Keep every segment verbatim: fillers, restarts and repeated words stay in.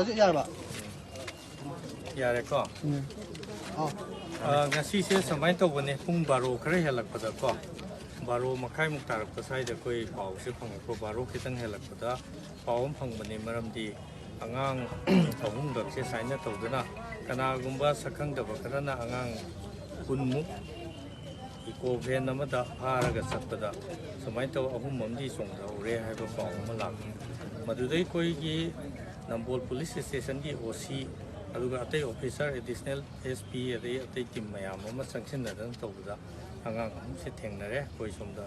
ꯍꯧꯖꯤꯛ ꯌꯥꯔꯕ? ꯌꯥꯔꯦꯀꯣ꯫ ꯎꯝ꯫ ꯑꯣ꯫ ꯑ, ꯉꯁꯤꯁꯦ ꯁꯨꯃꯥꯏꯅ ꯇꯧꯕꯅꯦ, ꯄꯨꯡ ꯕꯥꯔꯣ ꯈꯔ ꯍꯦꯜꯂꯛꯄꯗꯀꯣ, ꯕꯥꯔꯣ ꯃꯈꯥꯏꯃꯨꯛ ꯇꯥꯔꯛꯄ ꯁ꯭ꯋꯥꯏꯗ ꯑꯩꯈꯣꯏ ꯄꯥꯎꯁꯦ ꯐꯪꯉꯛꯄ, ꯕꯥꯔꯣ ꯈꯤꯇꯪ ꯍꯦꯜꯂꯛꯄꯗ ꯄꯥꯎ ꯑꯃ ꯐꯪꯕꯅꯦ꯫ ꯃꯔꯝꯗꯤ ꯑꯉꯥꯡ ꯑꯍꯨꯝꯈꯛꯁꯦ ꯁꯨꯃꯥꯏꯅ ꯇꯧꯗꯨꯅ, ꯀꯅꯥꯒꯨꯝꯕ ꯁꯛꯈꯪꯗꯕ ꯈꯔꯅ ꯑꯉꯥꯡ ꯀꯨꯟꯃꯨꯛ ꯏꯀꯣ ꯚꯦꯟ ꯑꯃꯗ ꯐꯥꯔꯒ ꯆꯠꯄꯗ ꯁꯨꯃꯥꯏꯅ ꯇꯧ ꯑꯍꯨꯝ ꯑꯃꯗꯤ ꯆꯣꯡꯊꯍꯧꯔꯦ ꯍꯥꯏꯕ ꯄꯥꯎ ꯑꯃ ꯂꯥꯛꯄ꯫ ꯃꯗꯨꯗꯩ ꯑꯩꯈꯣꯏꯒꯤ ꯅꯝꯕꯣꯜ ꯄꯨꯂꯤꯁ ꯁ꯭ꯇꯦꯁꯟꯒꯤ ꯑꯣ ꯁꯤ, ꯑꯗꯨꯒ ꯑꯇꯩ ꯑꯣꯐꯤꯁꯥꯔ, ꯑꯦꯗꯤꯁꯅꯦꯜ ꯑꯦꯁ ꯄꯤ, ꯑꯗꯩ ꯑꯇꯩ ꯇꯤꯝ ꯃꯌꯥꯝ ꯑꯃ ꯆꯪꯁꯤꯟꯅꯗꯅ ꯇꯧꯕꯗ ꯑꯉꯥꯡ ꯑꯍꯨꯝꯁꯦ ꯊꯦꯡꯅꯔꯦ꯫ ꯑꯩꯈꯣꯏ ꯁꯣꯝꯗ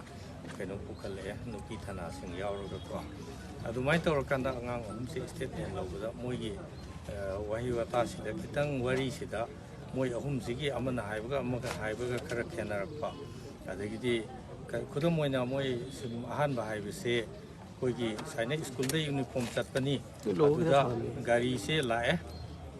ꯀꯩꯅꯣ ꯄꯨꯈꯠꯂꯛꯑꯦ, ꯅꯨꯄꯤ ꯊꯅꯥꯁꯤꯡ ꯌꯥꯎꯔꯒꯀꯣ꯫ ꯑꯗꯨꯃꯥꯏꯅ ꯇꯧꯔꯀꯥꯟꯗ ꯑꯉꯥꯡ ꯑꯍꯨꯝꯁꯦ ꯁ꯭ꯇꯦꯠꯃꯦꯟ ꯂꯧꯕꯗ ꯃꯣꯏꯒꯤ, ꯑ, ꯋꯥꯍꯩ ꯋꯥꯇꯥꯁꯤꯗ ꯈꯤꯇꯪ ꯋꯥꯔꯤꯁꯤꯗ ꯃꯣꯏ ꯑꯍꯨꯝꯁꯤꯒꯤ ꯑꯃꯅ ꯍꯥꯏꯕꯒ ꯑꯃꯒ ꯍꯥꯏꯕꯒ ꯈꯔ ꯈꯦꯠꯅꯔꯛꯄ꯫ ꯑꯗꯒꯤꯗꯤ ꯀ-, ꯈꯨꯗꯝ ꯑꯣꯏꯅ ꯃꯣꯏ ꯁꯨꯝ ꯑꯍꯥꯟꯕ ꯍꯥꯏꯕꯁꯦ ꯑꯩꯈꯣꯏꯒꯤ ꯁꯨꯃꯥꯏꯅ ꯁ꯭ꯀꯨꯜꯗ ꯌꯨꯅꯤꯐꯣꯔꯝ ꯆꯠꯄꯅꯤ, ꯂꯧꯕꯗ ꯑꯗꯨꯗ ꯐꯪꯉꯤ꯫ ꯒꯥꯔꯤꯁꯦ ꯂꯥꯛꯑꯦ,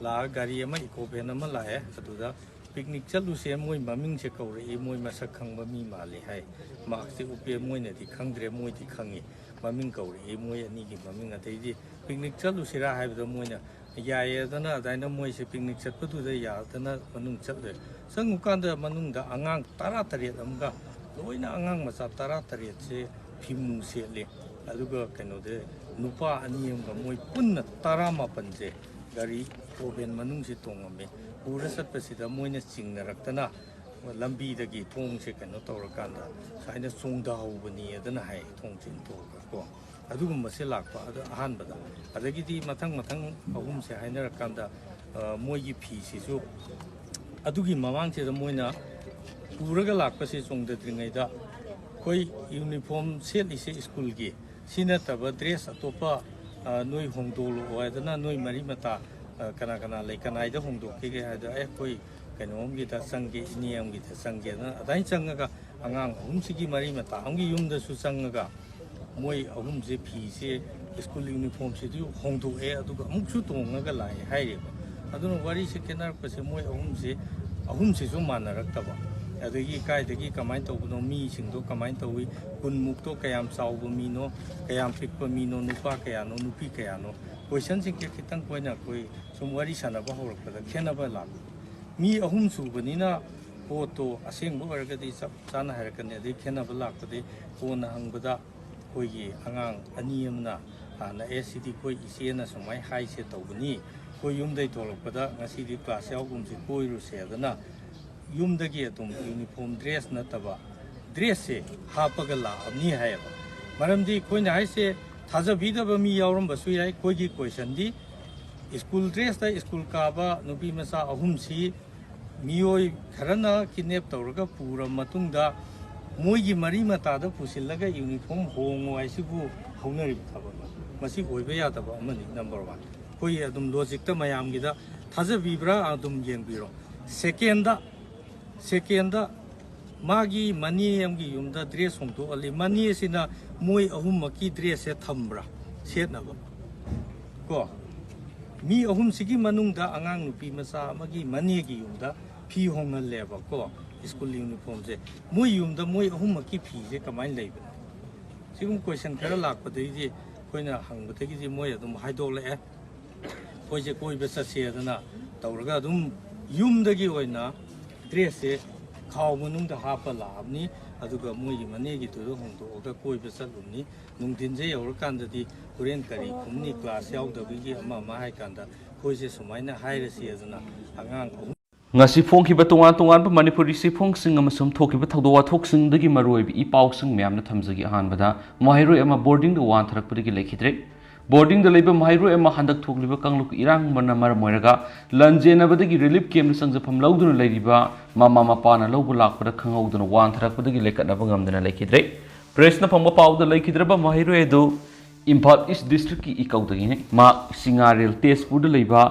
ꯂꯥꯛꯑꯒ ꯒꯥꯔꯤ ꯑꯃ ꯏꯀꯣ ꯚꯦꯟ ꯑꯃ ꯂꯥꯛꯑꯦ꯫ ꯑꯗꯨꯗ ꯄꯤꯛꯅꯤꯛ ꯆꯠꯂꯨꯁꯦ, ꯃꯣꯏ ꯃꯃꯤꯡꯁꯦ ꯀꯧꯔꯛꯏ, ꯃꯣꯏ ꯃꯁꯛ ꯈꯪꯕ ꯃꯤ ꯃꯥꯜꯂꯤ ꯍꯥꯏ꯫ ꯃꯥꯛꯁꯦ ꯎꯞꯄꯦ, ꯃꯣꯏꯅꯗꯤ ꯈꯪꯗ꯭ꯔꯦ, ꯃꯣꯏꯗꯤ ꯈꯪꯉꯤ꯫ ꯃꯃꯤꯡ ꯀꯧꯔꯛꯏ, ꯃꯣꯏ ꯑꯅꯤꯒꯤ ꯃꯃꯤꯡ꯫ ꯑꯗꯩꯗꯤ ꯄꯤꯛꯅꯤꯛ ꯆꯠꯂꯨꯁꯤꯔꯥ ꯍꯥꯏꯕꯗ ꯃꯣꯏꯅ ꯌꯥꯏꯌꯦꯗꯅ ꯑꯗꯨꯃꯥꯏꯅ ꯃꯣꯏꯁꯦ ꯄꯤꯛꯅꯤꯛ ꯆꯠꯄꯗꯨꯗ ꯌꯥꯗꯅ ꯃꯅꯨꯡ ꯆꯠꯂꯦ꯫ ꯆꯪꯉꯨꯀꯥꯟꯗ ꯃꯅꯨꯡꯗ ꯑꯉꯥꯡ ꯇꯔꯥ ꯇꯔꯦꯠ ꯑꯃꯒ, ꯂꯣꯏꯅ ꯑꯉꯥꯡ ꯃꯆꯥ ꯇꯔꯥ ꯇꯔꯦꯠꯁꯦ ꯐꯤꯃꯨ ꯁꯦꯠꯂꯤ꯫ ꯑꯗꯨꯒ ꯀꯩꯅꯣꯗ ꯅꯨꯄꯥ ꯑꯅꯤ ꯑꯃꯒ, ꯃꯣꯏ ꯄꯨꯟꯅ ꯇꯔꯥ ꯃꯥꯄꯟꯁꯦ ꯒꯥꯔꯤ ꯏꯀꯣ ꯚꯦꯟ ꯃꯅꯨꯡꯁꯦ ꯇꯣꯡꯉꯝꯃꯦ꯫ ꯄꯨꯔ ꯆꯠꯄꯁꯤꯗ ꯃꯣꯏꯅ ꯆꯤꯡꯅꯔꯛꯇꯅ ꯂꯝꯕꯤꯗꯒꯤ ꯊꯣꯡꯁꯦ ꯀꯩꯅꯣ ꯇꯧꯔꯀꯥꯟꯗ ꯁꯨꯃꯥꯏꯅ ꯆꯣꯡꯊꯍꯧꯕꯅꯤ ꯑꯗꯨꯅ ꯍꯥꯏ, ꯊꯣꯡ ꯆꯤꯡꯊꯣꯛꯑꯒ ꯀꯣ꯫ ꯑꯗꯨꯒꯨꯝꯕꯁꯦ ꯂꯥꯛꯄ ꯑꯗ ꯑꯍꯥꯟꯕꯗ꯫ ꯑꯗꯒꯤꯗꯤ ꯃꯊꯪ ꯃꯊꯪ ꯑꯍꯨꯝꯁꯦ ꯍꯥꯏꯅꯔꯀꯥꯟꯗ, ꯑ, ꯃꯣꯏꯒꯤ ꯐꯤꯁꯤꯁꯨ ꯑꯗꯨꯒꯤ ꯃꯃꯥꯡꯁꯤꯗ ꯃꯣꯏꯅ ꯄꯨꯔꯒ ꯂꯥꯛꯄꯁꯦ ꯆꯣꯡꯊꯗ꯭ꯔꯤꯉꯩꯗ ꯑꯩꯈꯣꯏ ꯌꯨꯅꯤꯐꯣꯔꯝ ꯁꯦꯠꯂꯤꯁꯦ ꯁ꯭ꯀꯨꯜꯒꯤ, ꯁꯤ ꯅꯠꯇꯕ ꯗ꯭ꯔꯦꯁ ꯑꯇꯣꯞꯄ, ꯑ, ꯅꯣꯏ ꯍꯣꯡꯗꯣꯛꯂꯛꯑꯣ ꯍꯥꯏꯗꯅ ꯅꯣꯏ ꯃꯔꯤ ꯃꯇꯥ, ꯑ, ꯀꯅꯥ ꯀꯅꯥ ꯂꯩ, ꯀꯅꯥꯏꯗ ꯍꯣꯡꯗꯣꯛꯈꯤꯒꯦ ꯍꯥꯏꯗ, "ꯑꯦ, ꯑꯩꯈꯣꯏ ꯀꯩꯅꯣ ꯑꯃꯒꯤꯗ ꯆꯪꯒꯦ, ꯏꯅꯦ ꯑꯃꯒꯤꯗ ꯆꯪꯒꯦꯅ" ꯑꯗꯨꯃꯥꯏꯅ ꯆꯪꯉꯒ ꯑꯉꯥꯡ ꯑꯍꯨꯝꯁꯤꯒꯤ ꯃꯔꯤ ꯃꯇꯥ ꯑꯃꯒꯤ ꯌꯨꯝꯗꯁꯨ ꯆꯪꯉꯒ ꯃꯣꯏ ꯑꯍꯨꯝꯁꯦ ꯐꯤꯁꯦ, ꯁ꯭ꯀꯨꯜ ꯌꯨꯅꯤꯐꯣꯔꯝꯁꯤꯗꯤ ꯍꯣꯡꯗꯣꯛꯑꯦ, ꯑꯗꯨꯒ ꯑꯃꯨꯛꯁꯨ ꯇꯣꯡꯉꯒ ꯂꯥꯛꯑꯦ ꯍꯥꯏꯔꯦꯕ꯫ ꯑꯗꯨꯅ ꯋꯥꯔꯤꯁꯦ ꯈꯦꯠꯅꯔꯛꯄꯁꯦ ꯃꯣꯏ ꯑꯍꯨꯝꯁꯦ, ꯑꯍꯨꯝꯁꯤꯁꯨ ꯃꯥꯟꯅꯔꯛꯇꯕ꯫ ꯑꯗꯒꯤ ꯀꯥꯏꯗꯒꯤ ꯀꯃꯥꯏꯅ ꯇꯧꯕꯅꯣ, ꯃꯤꯁꯤꯡꯗꯣ ꯀꯃꯥꯏꯅ ꯇꯧꯏ, ꯀꯨꯟꯃꯨꯛꯇꯣ ꯀꯌꯥꯝ ꯆꯥꯎꯕ ꯃꯤꯅꯣ, ꯀꯌꯥꯝ ꯄꯤꯛꯄ ꯃꯤꯅꯣ, ꯅꯨꯄꯥ ꯀꯌꯥꯅꯣ, ꯅꯨꯄꯤ ꯀꯌꯥꯅꯣ, ꯀꯣꯏꯁꯟꯁꯤꯡꯁꯦ ꯈꯤꯇꯪ ꯑꯩꯈꯣꯏꯅ ꯑꯩꯈꯣꯏ ꯁꯨꯝ ꯋꯥꯔꯤ ꯁꯥꯟꯅꯕ ꯍꯧꯔꯛꯄꯗ ꯈꯦꯠꯅꯕ ꯂꯥꯛꯄ꯫ ꯃꯤ ꯑꯍꯨꯝ ꯁꯨꯕꯅꯤꯅ ꯄꯣꯠꯇꯣ ꯑꯁꯦꯡꯕ ꯑꯣꯏꯔꯒꯗꯤ ꯆꯞ ꯆꯥꯅ ꯍꯥꯏꯔꯛꯀꯅꯤ꯫ ꯑꯗꯩ ꯈꯦꯠꯅꯕ ꯂꯥꯛꯄꯗꯤ ꯀꯣꯟꯅ ꯍꯪꯕꯗ ꯑꯩꯈꯣꯏꯒꯤ ꯑꯉꯥꯡ ꯑꯅꯤ ꯑꯃꯅ ꯍꯥꯟꯅ, "ꯑꯦ, ꯁꯤꯗꯤ ꯑꯩꯈꯣꯏ ꯏꯆꯦꯅ ꯁꯨꯃꯥꯏꯅ ꯍꯥꯏꯁꯦ ꯇꯧꯕꯅꯤ, ꯑꯩꯈꯣꯏ ꯌꯨꯝꯗꯩ ꯊꯣꯛꯂꯛꯄꯗ ꯉꯁꯤꯗꯤ ꯀ꯭ꯂꯥꯁ ꯌꯥꯎꯒꯨꯝꯁꯤ ꯀꯣꯏꯔꯨꯁꯦ" ꯑꯗꯨꯅ ꯌꯨꯝꯗꯒꯤ ꯑꯗꯨꯝ ꯌꯨꯅꯤꯐꯣꯔꯝ ꯗ꯭ꯔꯦꯁ ꯅꯠꯇꯕ ꯗ꯭ꯔꯦꯁꯁꯦ ꯍꯥꯞꯄꯒ ꯂꯥꯛꯑꯕꯅꯤ ꯍꯥꯏꯌꯦꯕ꯫ ꯃꯔꯝꯗꯤ ꯑꯩꯈꯣꯏꯅ ꯍꯥꯏꯁꯦ ꯊꯥꯖꯕꯤꯗꯕ ꯃꯤ ꯌꯥꯎꯔꯝꯕꯁꯨ ꯌꯥꯏ꯫ ꯑꯩꯈꯣꯏꯒꯤ ꯀꯣꯏꯁꯟꯗꯤ ꯁ꯭ꯀꯨꯜ ꯗ꯭ꯔꯦꯁꯇ ꯁ꯭ꯀꯨꯜ ꯀꯥꯕ ꯅꯨꯄꯤ ꯃꯆꯥ ꯑꯍꯨꯝꯁꯤ ꯃꯤꯑꯣꯏ ꯈꯔꯅ ꯀꯤꯗꯅꯦꯞ ꯇꯧꯔꯒ ꯄꯨꯔ ꯃꯇꯨꯡꯗ ꯃꯣꯏꯒꯤ ꯃꯔꯤ ꯃꯇꯥꯗ ꯄꯨꯁꯤꯜꯂꯒ ꯌꯨꯅꯤꯐꯣꯔꯝ ꯍꯣꯡꯉꯣ ꯍꯥꯏꯁꯤꯕꯨ ꯍꯧꯅꯔꯤꯕ ꯊꯕꯛꯅꯤ꯫ ꯃꯁꯤ ꯑꯣꯏꯕ ꯌꯥꯗꯕ ꯑꯃꯅꯤ, ꯅꯝꯕꯔ ꯋꯥꯟ꯫ ꯑꯩꯈꯣꯏꯒꯤ ꯑꯗꯨꯝ ꯂꯣꯖꯤꯛꯇ ꯃꯌꯥꯝꯒꯤꯗ ꯊꯥꯖꯕꯤꯕ꯭ꯔꯥ ꯑꯗꯨꯝ ꯌꯦꯡꯕꯤꯔꯣ꯫ ꯁꯦꯀꯦꯟꯗ, ꯁꯦꯀꯦꯟꯗ ꯃꯥꯒꯤ ꯃꯅꯦ ꯑꯃꯒꯤ ꯌꯨꯝꯗ ꯗ꯭ꯔꯦꯁ ꯍꯣꯡꯗꯣꯛꯍꯜꯂꯤ꯫ ꯃꯅꯦꯁꯤꯅ ꯃꯣꯏ ꯑꯍꯨꯝꯃꯛꯀꯤ ꯗ꯭ꯔꯦꯁꯁꯦ ꯊꯝꯕ꯭ꯔꯥ ꯁꯦꯠꯅꯕ? ꯀꯣ, ꯃꯤ ꯑꯍꯨꯝꯁꯤꯒꯤ ꯃꯅꯨꯡꯗ ꯑꯉꯥꯡ ꯅꯨꯄꯤ ꯃꯆꯥ ꯑꯃꯒꯤ ꯃꯅꯦꯒꯤ ꯌꯨꯝꯗ ꯐꯤ ꯍꯣꯡꯍꯜꯂꯦꯕꯀꯣ, ꯁ꯭ꯀꯨꯜ ꯌꯨꯅꯤꯐꯣꯔꯝꯁꯦ꯫ ꯃꯣꯏ ꯌꯨꯝꯗ ꯃꯣꯏ ꯑꯍꯨꯝꯃꯛꯀꯤ ꯐꯤꯁꯦ ꯀꯃꯥꯏꯅ ꯂꯩꯕꯅꯣ? ꯁꯤꯒꯨꯝꯕ ꯀꯣꯏꯁꯟ ꯈꯔ ꯂꯥꯛꯄꯗꯒꯤꯗꯤ ꯑꯩꯈꯣꯏꯅ ꯍꯪꯕꯗꯒꯤꯗꯤ ꯃꯣꯏ ꯑꯗꯨꯝ ꯍꯥꯏꯗꯣꯛꯂꯛꯑꯦ꯫ ꯑꯩꯈꯣꯏꯁꯦ ꯀꯣꯏꯕ ꯆꯠꯁꯦ ꯑꯗꯨꯅ ꯇꯧꯔꯒ ꯑꯗꯨꯝ ꯌꯨꯝꯗꯒꯤ ꯑꯣꯏꯅ ꯗ꯭ꯔꯦꯁꯁꯦ ꯈꯥꯎ ꯃꯅꯨꯡꯗ ꯍꯥꯞꯄ ꯂꯥꯛꯑꯕꯅꯤ꯫ ꯑꯗꯨꯒ ꯃꯣꯏꯒꯤ ꯃꯅꯦꯒꯤꯗꯨꯗ ꯍꯣꯡꯗꯣꯛꯑꯒ ꯀꯣꯏꯕ ꯆꯠꯂꯨꯕꯅꯤ꯫ ꯅꯨꯡꯊꯤꯟꯁꯦ ꯌꯧꯔꯀꯥꯟꯗꯗꯤ ꯍꯣꯔꯦꯟ ꯀꯔꯤ ꯈꯨꯝꯅꯤ, ꯀ꯭ꯂꯥꯁ ꯌꯥꯎꯗꯕꯒꯤ ꯑꯃ ꯑꯃ ꯍꯥꯏ ꯀꯥꯟꯗ ꯑꯩꯈꯣꯏꯁꯦ ꯁꯨꯃꯥꯏꯅ ꯍꯥꯏꯔꯁꯤ ꯑꯗꯨꯅ ꯑꯉꯥꯡ ꯑꯍꯨꯝ ꯉꯁꯤ ꯐꯣꯡꯈꯤꯕ ꯇꯣꯉꯥꯟ ꯇꯣꯉꯥꯟꯕ ꯃꯅꯤꯄꯨꯔꯤ ꯆꯦꯐꯣꯡꯁꯤꯡ ꯑꯃꯁꯨꯡ ꯊꯣꯛꯈꯤꯕ ꯊꯧꯗꯣꯛ ꯋꯥꯊꯣꯛꯁꯤꯡꯗꯒꯤ ꯃꯔꯨꯑꯣꯏꯕ ꯏ ꯄꯥꯎꯁꯤꯡ ꯃꯌꯥꯝꯅ ꯊꯝꯖꯒꯦ꯫ ꯑꯍꯥꯟꯕꯗ, ꯃꯍꯩꯔꯣꯏ ꯑꯃ ꯕꯣꯔꯗꯤꯡꯗ ꯋꯥꯟꯊꯔꯛꯄꯗꯒꯤ ꯂꯩꯈꯤꯗ꯭ꯔꯦ꯫ ꯕꯣꯔꯗꯤꯡꯗ ꯂꯩꯕ ꯃꯍꯩꯔꯣꯏ ꯑꯃ ꯍꯟꯗꯛ ꯊꯣꯛꯂꯤꯕ ꯀꯥꯡꯂꯨꯞꯀꯤ ꯏꯔꯥꯡ ꯑꯃꯅ ꯃꯔꯝ ꯑꯣꯏꯔꯒ ꯂꯟꯖꯦꯟꯅꯕꯗꯒꯤ ꯔꯤꯂꯤꯐ ꯀꯦꯝꯞꯇ ꯆꯪꯖꯐꯝ ꯂꯧꯗꯨꯅ ꯂꯩꯔꯤꯕ ꯃꯃꯥ ꯃꯄꯥꯅ ꯂꯧꯕ ꯂꯥꯛꯄꯗ ꯈꯪꯍꯧꯗꯅ ꯋꯥꯟꯊꯔꯛꯄꯗꯒꯤ ꯂꯩꯈꯠꯅꯕ ꯉꯝꯗꯅ ꯂꯩꯈꯤꯗ꯭ꯔꯦ꯫ ꯄ꯭ꯔꯦꯁꯅ ꯐꯪꯕ ꯄꯥꯎꯗ, ꯂꯩꯈꯤꯗ꯭ꯔꯕ ꯃꯍꯩꯔꯣꯏ ꯑꯗꯨ ꯏꯝꯐꯥꯜ ꯏꯁ ꯗꯤꯁꯇ꯭ꯔꯤꯛꯀꯤ ꯏꯀꯧꯗꯒꯤꯅꯤ꯫ ꯃꯍꯥꯛ ꯁꯤꯡꯉꯥꯔꯦꯜ ꯇꯦꯖꯄꯨꯔꯗ ꯂꯩꯕ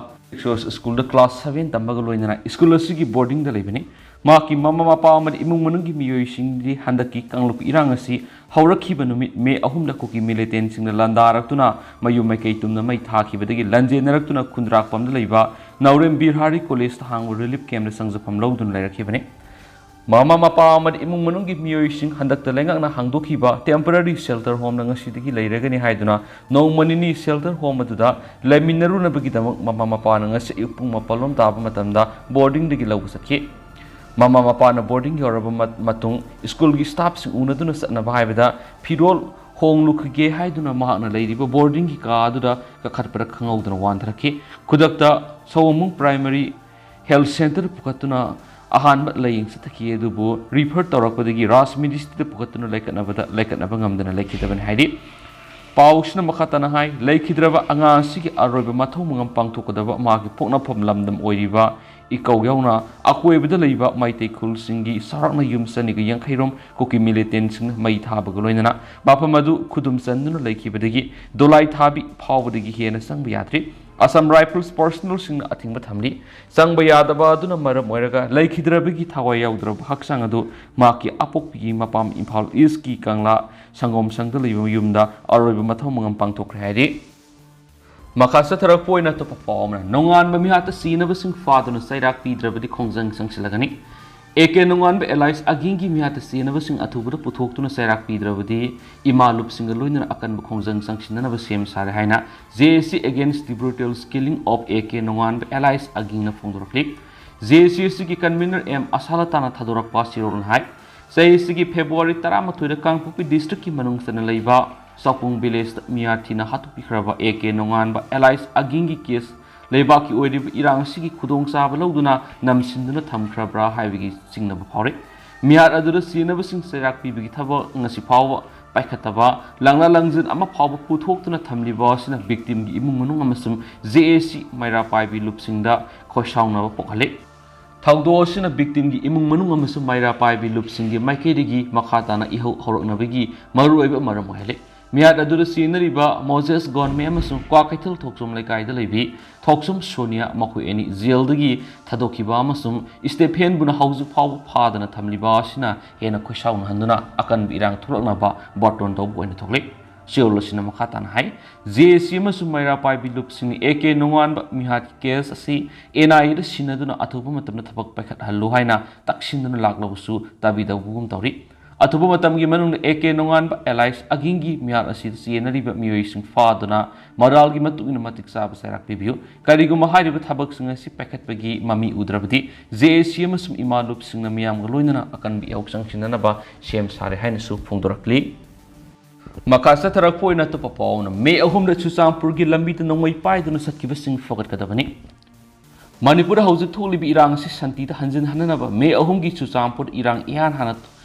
ꯁ꯭ꯀꯨꯜꯗ ꯀ꯭ꯂꯥꯁ ꯁꯚꯦꯟ ꯇꯝꯕꯒ ꯂꯣꯏꯅꯅ ꯁ꯭ꯀꯨꯜ ꯑꯁꯤꯒꯤ ꯕꯣꯔꯗꯤꯡꯗ ꯂꯩꯕꯅꯤ꯫ ꯃꯍꯥꯛꯀꯤ ꯃꯃꯥ ꯃꯄꯥ ꯑꯃꯗꯤ ꯏꯃꯨꯡ ꯃꯅꯨꯡꯒꯤ ꯃꯤꯑꯣꯏꯁꯤꯡꯗꯤ ꯍꯟꯗꯛꯀꯤ ꯀꯥꯡꯂꯨꯞ ꯏꯔꯥꯡ ꯑꯁꯤ ꯍꯧꯔꯛꯈꯤꯕ ꯅꯨꯃꯤꯠ ꯃꯦ ꯑꯍꯨꯝꯗ ꯀꯨꯀꯤ ꯃꯤꯂꯤꯇꯦꯟꯁꯤꯡꯅ ꯂꯥꯟꯗꯥꯔꯛꯇꯨꯅ ꯃꯌꯨꯝ ꯃꯩꯀꯩ ꯇꯨꯝꯅ ꯃꯩ ꯊꯥꯈꯤꯕꯗꯒꯤ ꯂꯟꯖꯦꯟꯅꯔꯛꯇꯨꯅ ꯈꯨꯟꯗ꯭ꯔꯥꯛꯄꯝꯗ ꯂꯩꯕ ꯅꯥꯎꯔꯦꯝ ꯕꯤꯍꯥꯔꯤ ꯀꯣꯂꯦꯖꯇ ꯍꯥꯡꯕ ꯔꯤꯂꯤꯐ ꯀꯦꯝꯞꯇ ꯆꯪꯖꯐꯝ ꯂꯧꯗꯨꯅ ꯂꯩꯔꯛꯈꯤꯕꯅꯤ꯫ ꯃꯃꯥ ꯃꯄꯥ ꯑꯃꯗꯤ ꯏꯃꯨꯡ ꯃꯅꯨꯡꯒꯤ ꯃꯤꯑꯣꯏꯁꯤꯡ ꯍꯟꯗꯛꯇ ꯂꯩꯉꯥꯛꯅ ꯍꯥꯡꯗꯣꯛꯈꯤꯕ temporary shelter homeꯗ ꯉꯁꯤꯗꯒꯤ ꯂꯩꯔꯒꯅꯤ ꯍꯥꯏꯗꯨꯅ ꯅꯣꯡꯃ ꯅꯤꯅꯤ shelter home ꯑꯗꯨꯗ ꯂꯩꯃꯤꯟꯅꯔꯨꯅꯕꯒꯤꯗꯃꯛ ꯃꯃꯥ ꯃꯄꯥꯅ ꯉꯁꯤ ꯑꯌꯨꯛ ꯄꯨꯡ ꯃꯥꯄꯜ ꯂꯣꯝ ꯇꯥꯕ ꯃꯇꯝꯗ boardingꯗꯒꯤ ꯂꯧꯕ ꯆꯠꯈꯤ꯫ ꯃꯃꯥ ꯃꯄꯥꯅ boarding ꯌꯧꯔꯕ ꯃ-, ꯃꯇꯨꯡ schoolꯒꯤ staffꯁꯤꯡ ꯎꯅꯗꯨꯅ ꯆꯠꯅꯕ ꯍꯥꯏꯕꯗ ꯐꯤꯔꯣꯜ ꯍꯣꯡꯂꯨꯈꯤꯒꯦ ꯍꯥꯏꯗꯨꯅ ꯃꯍꯥꯛꯅ ꯂꯩꯔꯤꯕ boardingꯒꯤ ꯀꯥ ꯑꯗꯨꯗ ꯀꯥꯈꯠꯄꯗ ꯈꯪꯍꯧꯗꯅ ꯋꯥꯟꯊꯔꯛꯈꯤ꯫ ꯈꯨꯗꯛꯇ ꯁꯑꯣꯝꯕꯨꯡ Primary Health Centre ꯄꯨꯈꯠꯇꯨꯅ ꯑꯍꯥꯟꯕ ꯂꯥꯌꯦꯡ ꯆꯠꯊꯈꯤ, ꯑꯗꯨꯕꯨ refer ꯇꯧꯔꯛꯄꯗꯒꯤ ꯔꯥꯖ ꯃꯤꯅꯤꯁꯇ꯭ꯔꯤꯗ ꯄꯨꯈꯠꯇꯨꯅ ꯂꯩꯈꯠꯅꯕꯗ ꯂꯩꯈꯠꯅꯕ ꯉꯝꯗꯅ ꯂꯩꯈꯤꯗꯕꯅꯤ ꯍꯥꯏꯔꯤ꯫ ꯄꯥꯎꯁꯤꯅ ꯃꯈꯥ ꯇꯥꯅ ꯍꯥꯏ, ꯂꯩꯈꯤꯗ꯭ꯔꯕ ꯑꯉꯥꯡ ꯑꯁꯤꯒꯤ ꯑꯔꯣꯏꯕ ꯃꯊꯧ ꯃꯉꯝ ꯄꯥꯡꯊꯣꯛꯀꯗꯕ ꯃꯍꯥꯛꯀꯤ ꯄꯣꯛꯅꯐꯝ ꯂꯝꯗꯝ ꯑꯣꯏꯔꯤꯕ ꯏꯀꯧ ꯌꯥꯎꯅ ꯑꯀꯣꯏꯕꯗ ꯂꯩꯕ ꯃꯩꯇꯩ ꯈꯨꯜꯁꯤꯡꯒꯤ ꯆꯥꯎꯔꯥꯛꯅ ꯌꯨꯝ ꯆꯅꯤꯒ ꯌꯥꯡꯈꯩ ꯔꯣꯝ ꯀꯨꯀꯤ militantꯁꯤꯡꯅ ꯃꯩ ꯊꯥꯕꯒ ꯂꯣꯏꯅꯅ ꯃꯐꯝ ꯑꯗꯨ ꯈꯨꯗꯨꯝ ꯆꯟꯗꯨꯅ ꯂꯩꯈꯤꯕꯗꯒꯤ ꯗꯣꯂꯥꯏ ꯊꯥꯕꯤ ꯐꯥꯎꯕꯗꯒꯤ ꯍꯦꯟꯅ ꯆꯪꯕ ꯌꯥꯗ꯭ꯔꯤ꯫ Assam Rifles personnelꯁꯤꯡꯅ ꯑꯊꯤꯡꯕ ꯊꯝꯂꯤ꯫ ꯆꯪꯕ ꯌꯥꯗꯕ ꯑꯗꯨꯅ ꯃꯔꯝ ꯑꯣꯏꯔꯒ ꯂꯩꯈꯤꯗ꯭ꯔꯕꯒꯤ ꯊꯋꯥꯏ ꯌꯥꯎꯗ꯭ꯔꯕ ꯍꯛꯆꯥꯡ ꯑꯗꯨ ꯃꯍꯥꯛꯀꯤ ꯑꯄꯣꯛꯄꯒꯤ ꯃꯄꯥꯝ ꯏꯝꯐꯥꯜ Eastꯀꯤ ꯀꯪꯂꯥ ꯁꯪꯒꯣꯝ ꯁꯪꯗ ꯂꯩꯕ ꯌꯨꯝꯗ ꯑꯔꯣꯏꯕ ꯃꯊꯧ ꯃꯉꯝ ꯄꯥꯡꯊꯣꯛꯈ꯭ꯔꯦ ꯍꯥꯏꯔꯤ꯫ ꯃꯈꯥ ꯆꯠꯊꯔꯛꯄ ꯑꯣꯏꯅ ꯑꯇꯣꯞꯄ ꯄꯥꯎ ꯑꯃꯅ, ꯅꯣꯡꯉꯥꯟꯕ ꯃꯤꯍꯥꯠꯇ ꯁꯤꯅꯕꯁꯤꯡ ꯐꯥꯗꯨꯅ ꯆꯩꯔꯥꯛ ꯄꯤꯗ꯭ꯔꯕꯗꯤ ꯈꯣꯡꯖꯪ ꯆꯪꯁꯤꯜꯂꯒꯅꯤ꯫ ꯑꯦ ꯀꯦ ꯅꯣꯡꯉꯥꯟꯕ alias ꯑꯒꯤꯡꯒꯤ ꯃꯤꯍꯥꯠꯇ ꯁꯤꯅꯕꯁꯤꯡ ꯑꯊꯨꯕꯗ ꯄꯨꯊꯣꯛꯇꯨꯅ ꯆꯩꯔꯥꯛ ꯄꯤꯗ꯭ꯔꯕꯗꯤ ꯏꯃꯥ ꯂꯨꯞꯁꯤꯡꯒ ꯂꯣꯏꯅꯅ ꯑꯀꯟꯕ ꯈꯣꯡꯖꯪ ꯆꯪꯁꯤꯟꯅꯅꯕ ꯁꯦꯝ ꯁꯥꯔꯦ ꯍꯥꯏꯅ J A C Against the Brutal Killing of A K Nonganba alias ꯑꯒꯤꯡꯅ ꯐꯣꯡꯗꯣꯔꯛꯂꯤ꯫ J A C ꯑꯁꯤꯒꯤ convener ꯑꯦꯝ ꯑꯁꯥꯂꯇꯥꯅ ꯊꯥꯗꯣꯔꯛꯄ ꯁꯤꯔꯣꯜꯅ ꯍꯥꯏ, ꯆꯍꯤꯁꯤꯒꯤ February ꯇꯔꯥꯃꯥꯊꯣꯏꯗ ꯀꯥꯡꯄꯣꯛꯄꯤ districtꯀꯤ ꯃꯅꯨꯡ ꯆꯟꯅ ꯂꯩꯕ ꯆꯥꯎꯄꯨꯡ villageꯇ ꯃꯤꯌꯥꯊꯤꯅ ꯍꯥꯠꯇꯣꯛꯄꯤꯈ꯭ꯔꯕ ꯑꯦ ꯀꯦ ꯅꯣꯡꯉꯥꯟꯕ alias ꯑꯒꯤꯡꯒꯤ case ꯂꯩꯕꯥꯛꯀꯤ ꯑꯣꯏꯔꯤꯕ ꯏꯔꯥꯡ ꯑꯁꯤꯒꯤ ꯈꯨꯗꯣꯡꯆꯥꯕ ꯂꯧꯗꯨꯅ ꯅꯝꯁꯤꯟꯗꯨꯅ ꯊꯝꯈ꯭ꯔꯕ꯭ꯔꯥ ꯍꯥꯏꯕꯒꯤ ꯆꯤꯡꯅꯕ ꯐꯥꯎꯔꯤ꯫ ꯃꯤꯍꯥꯠ ꯑꯗꯨꯗ ꯁꯤꯅꯕꯁꯤꯡ ꯆꯩꯔꯥꯛ ꯄꯤꯕꯒꯤ ꯊꯕꯛ ꯉꯁꯤ ꯐꯥꯎꯕ ꯄꯥꯏꯈꯠꯇꯕ ꯂꯪꯂꯥ ꯂꯪꯖꯟ ꯑꯃ ꯐꯥꯎꯕ ꯄꯨꯊꯣꯛꯇꯨꯅ ꯊꯝꯂꯤꯕ ꯑꯁꯤꯅ victimꯒꯤ ꯏꯃꯨꯡ ꯃꯅꯨꯡ ꯑꯃꯁꯨꯡ J A C ꯃꯩꯔꯥ ꯄꯥꯏꯕꯤ ꯂꯨꯞꯁꯤꯡꯗ ꯈꯣꯏꯁꯥꯎꯅꯕ ꯄꯣꯛꯍꯜꯂꯤ꯫ ꯊꯧꯗꯣꯛ ꯑꯁꯤꯅ victimꯒꯤ ꯏꯃꯨꯡ ꯃꯅꯨꯡ ꯑꯃꯁꯨꯡ ꯃꯩꯔꯥ ꯄꯥꯏꯕꯤ ꯂꯨꯞꯁꯤꯡꯒꯤ ꯃꯥꯏꯀꯩꯗꯒꯤ ꯃꯈꯥ ꯇꯥꯅ ꯏꯍꯧ ꯍꯧꯔꯛꯅꯕꯒꯤ ꯃꯔꯨꯑꯣꯏꯕ ꯃꯔꯝ ꯑꯣꯏꯍꯜꯂꯤ꯫ ꯃꯤꯍꯥꯠ ꯑꯗꯨꯗ ꯁꯤꯅꯔꯤꯕ ꯃꯣꯖꯦꯁ ꯒꯣꯟꯃꯦ ꯑꯃꯁꯨꯡ ꯀ꯭ꯋꯥꯀꯩꯊꯦꯜ ꯊꯣꯛꯆꯣꯝ ꯂꯩꯀꯥꯏꯗ ꯂꯩꯕꯤ ꯊꯣꯛꯆꯣꯝ ꯁꯣꯅꯤꯌꯥ, ꯃꯈꯣꯏ ꯑꯅꯤ jailꯗꯒꯤ ꯊꯥꯗꯣꯛꯈꯤꯕ ꯑꯃꯁꯨꯡ ꯁ꯭ꯇꯦꯐꯦꯟꯕꯨꯅ ꯍꯧꯖꯤꯛ ꯐꯥꯎꯕ ꯐꯥꯗꯅ ꯊꯝꯂꯤꯕ ꯑꯁꯤꯅ ꯍꯦꯟꯅ ꯈꯣꯏꯁꯥꯎꯅꯍꯟꯗꯨꯅ ꯑꯀꯟꯕ ꯏꯔꯥꯡ ꯊꯣꯛꯂꯛꯅꯕ ꯕꯥꯔꯇꯣꯟ ꯇꯧꯕ ꯑꯣꯏꯅ ꯊꯣꯛꯂꯤ꯫ ꯆꯦꯌꯣꯜ ꯑꯁꯤꯅ ꯃꯈꯥ ꯇꯥꯅ ꯍꯥꯏ, ꯖꯦ ꯑꯦ ꯁꯤ ꯑꯃꯁꯨꯡ ꯃꯩꯔꯥ ꯄꯥꯏꯕꯤ ꯂꯨꯞꯁꯤꯡꯅ ꯑꯦ ꯀꯦ ꯅꯣꯡꯉꯥꯟꯕ ꯃꯤꯍꯥꯠꯀꯤ ꯀꯦꯁ ꯑꯁꯤ ꯑꯦꯟ ꯑꯥꯏ ꯑꯦꯗ ꯁꯤꯟꯅꯗꯨꯅ ꯑꯊꯨꯕ ꯃꯇꯝꯗ ꯊꯕꯛ ꯄꯥꯏꯈꯠꯍꯜꯂꯨ ꯍꯥꯏꯅ ꯇꯛꯁꯤꯟꯗꯨꯅ ꯂꯥꯛꯂꯕꯁꯨ ꯇꯥꯕꯤꯗꯕꯒꯨꯝ ꯇꯧꯔꯤ꯫ ꯑꯊꯨꯕ ꯃꯇꯝꯒꯤ ꯃꯅꯨꯡꯗ ꯑꯦ ꯀꯦ ꯅꯣꯡꯉꯥꯟꯕ ꯑꯦꯂꯥꯏꯁ ꯑꯒꯤꯡꯒꯤ ꯃꯤꯍꯥꯠ ꯑꯁꯤꯗ ꯆꯦꯟꯅꯔꯤꯕ ꯃꯤꯑꯣꯏꯁꯤꯡ ꯐꯥꯗꯨꯅ ꯃꯔꯥꯜꯒꯤ ꯃꯇꯨꯡ ꯏꯟꯅ ꯃꯇꯤꯛ ꯆꯥꯕ ꯆꯩꯔꯥꯛ ꯄꯤꯕꯤꯌꯨ꯫ ꯀꯔꯤꯒꯨꯝꯕ ꯍꯥꯏꯔꯤꯕ ꯊꯕꯛꯁꯤꯡ ꯑꯁꯤ ꯄꯥꯏꯈꯠꯄꯒꯤ ꯃꯃꯤ ꯎꯗ꯭ꯔꯕꯗꯤ ꯖꯦ ꯑꯦ ꯁꯤ ꯑꯃꯁꯨꯡ ꯏꯃꯥ ꯂꯨꯞꯁꯤꯡꯅ ꯃꯤꯌꯥꯝꯒ ꯂꯣꯏꯅꯅ ꯑꯀꯟꯕ ꯏꯍꯧ ꯆꯪꯁꯤꯟꯅꯅꯕ ꯁꯦꯝ ꯁꯥꯔꯦ ꯍꯥꯏꯅꯁꯨ ꯐꯣꯡꯗꯣꯔꯛꯂꯤ꯫ ꯃꯈꯥ ꯆꯠꯊꯔꯛꯄ ꯑꯣꯏꯅ ꯑꯇꯣꯞꯄ ꯄꯥꯎ ꯑꯃꯅ, ꯃꯦ ꯑꯍꯨꯝꯗ ꯆꯨꯔꯆꯥꯟꯄꯨꯔꯒꯤ ꯂꯝꯕꯤꯗ ꯅꯣꯡꯃꯩ ꯄꯥꯏꯗꯨꯅ ꯆꯠꯈꯤꯕꯁꯤꯡ ꯐꯒꯠꯀꯗꯕꯅꯤ꯫ ꯃꯅꯤꯄꯨꯔꯗ ꯍꯧꯖꯤꯛ ꯊꯣꯛꯂꯤꯕ ꯏꯔꯥꯡ ꯑꯁꯤ ꯁꯥꯟꯇꯤꯗ ꯍꯟꯖꯤꯟꯍꯟꯅꯅꯕ ꯃꯦ ꯑꯍꯨꯝꯒꯤ ꯆꯨꯔꯆꯥꯟꯄꯨꯔ ꯏꯔꯥꯡ ꯏꯍꯥꯟ ꯍꯥꯟꯅ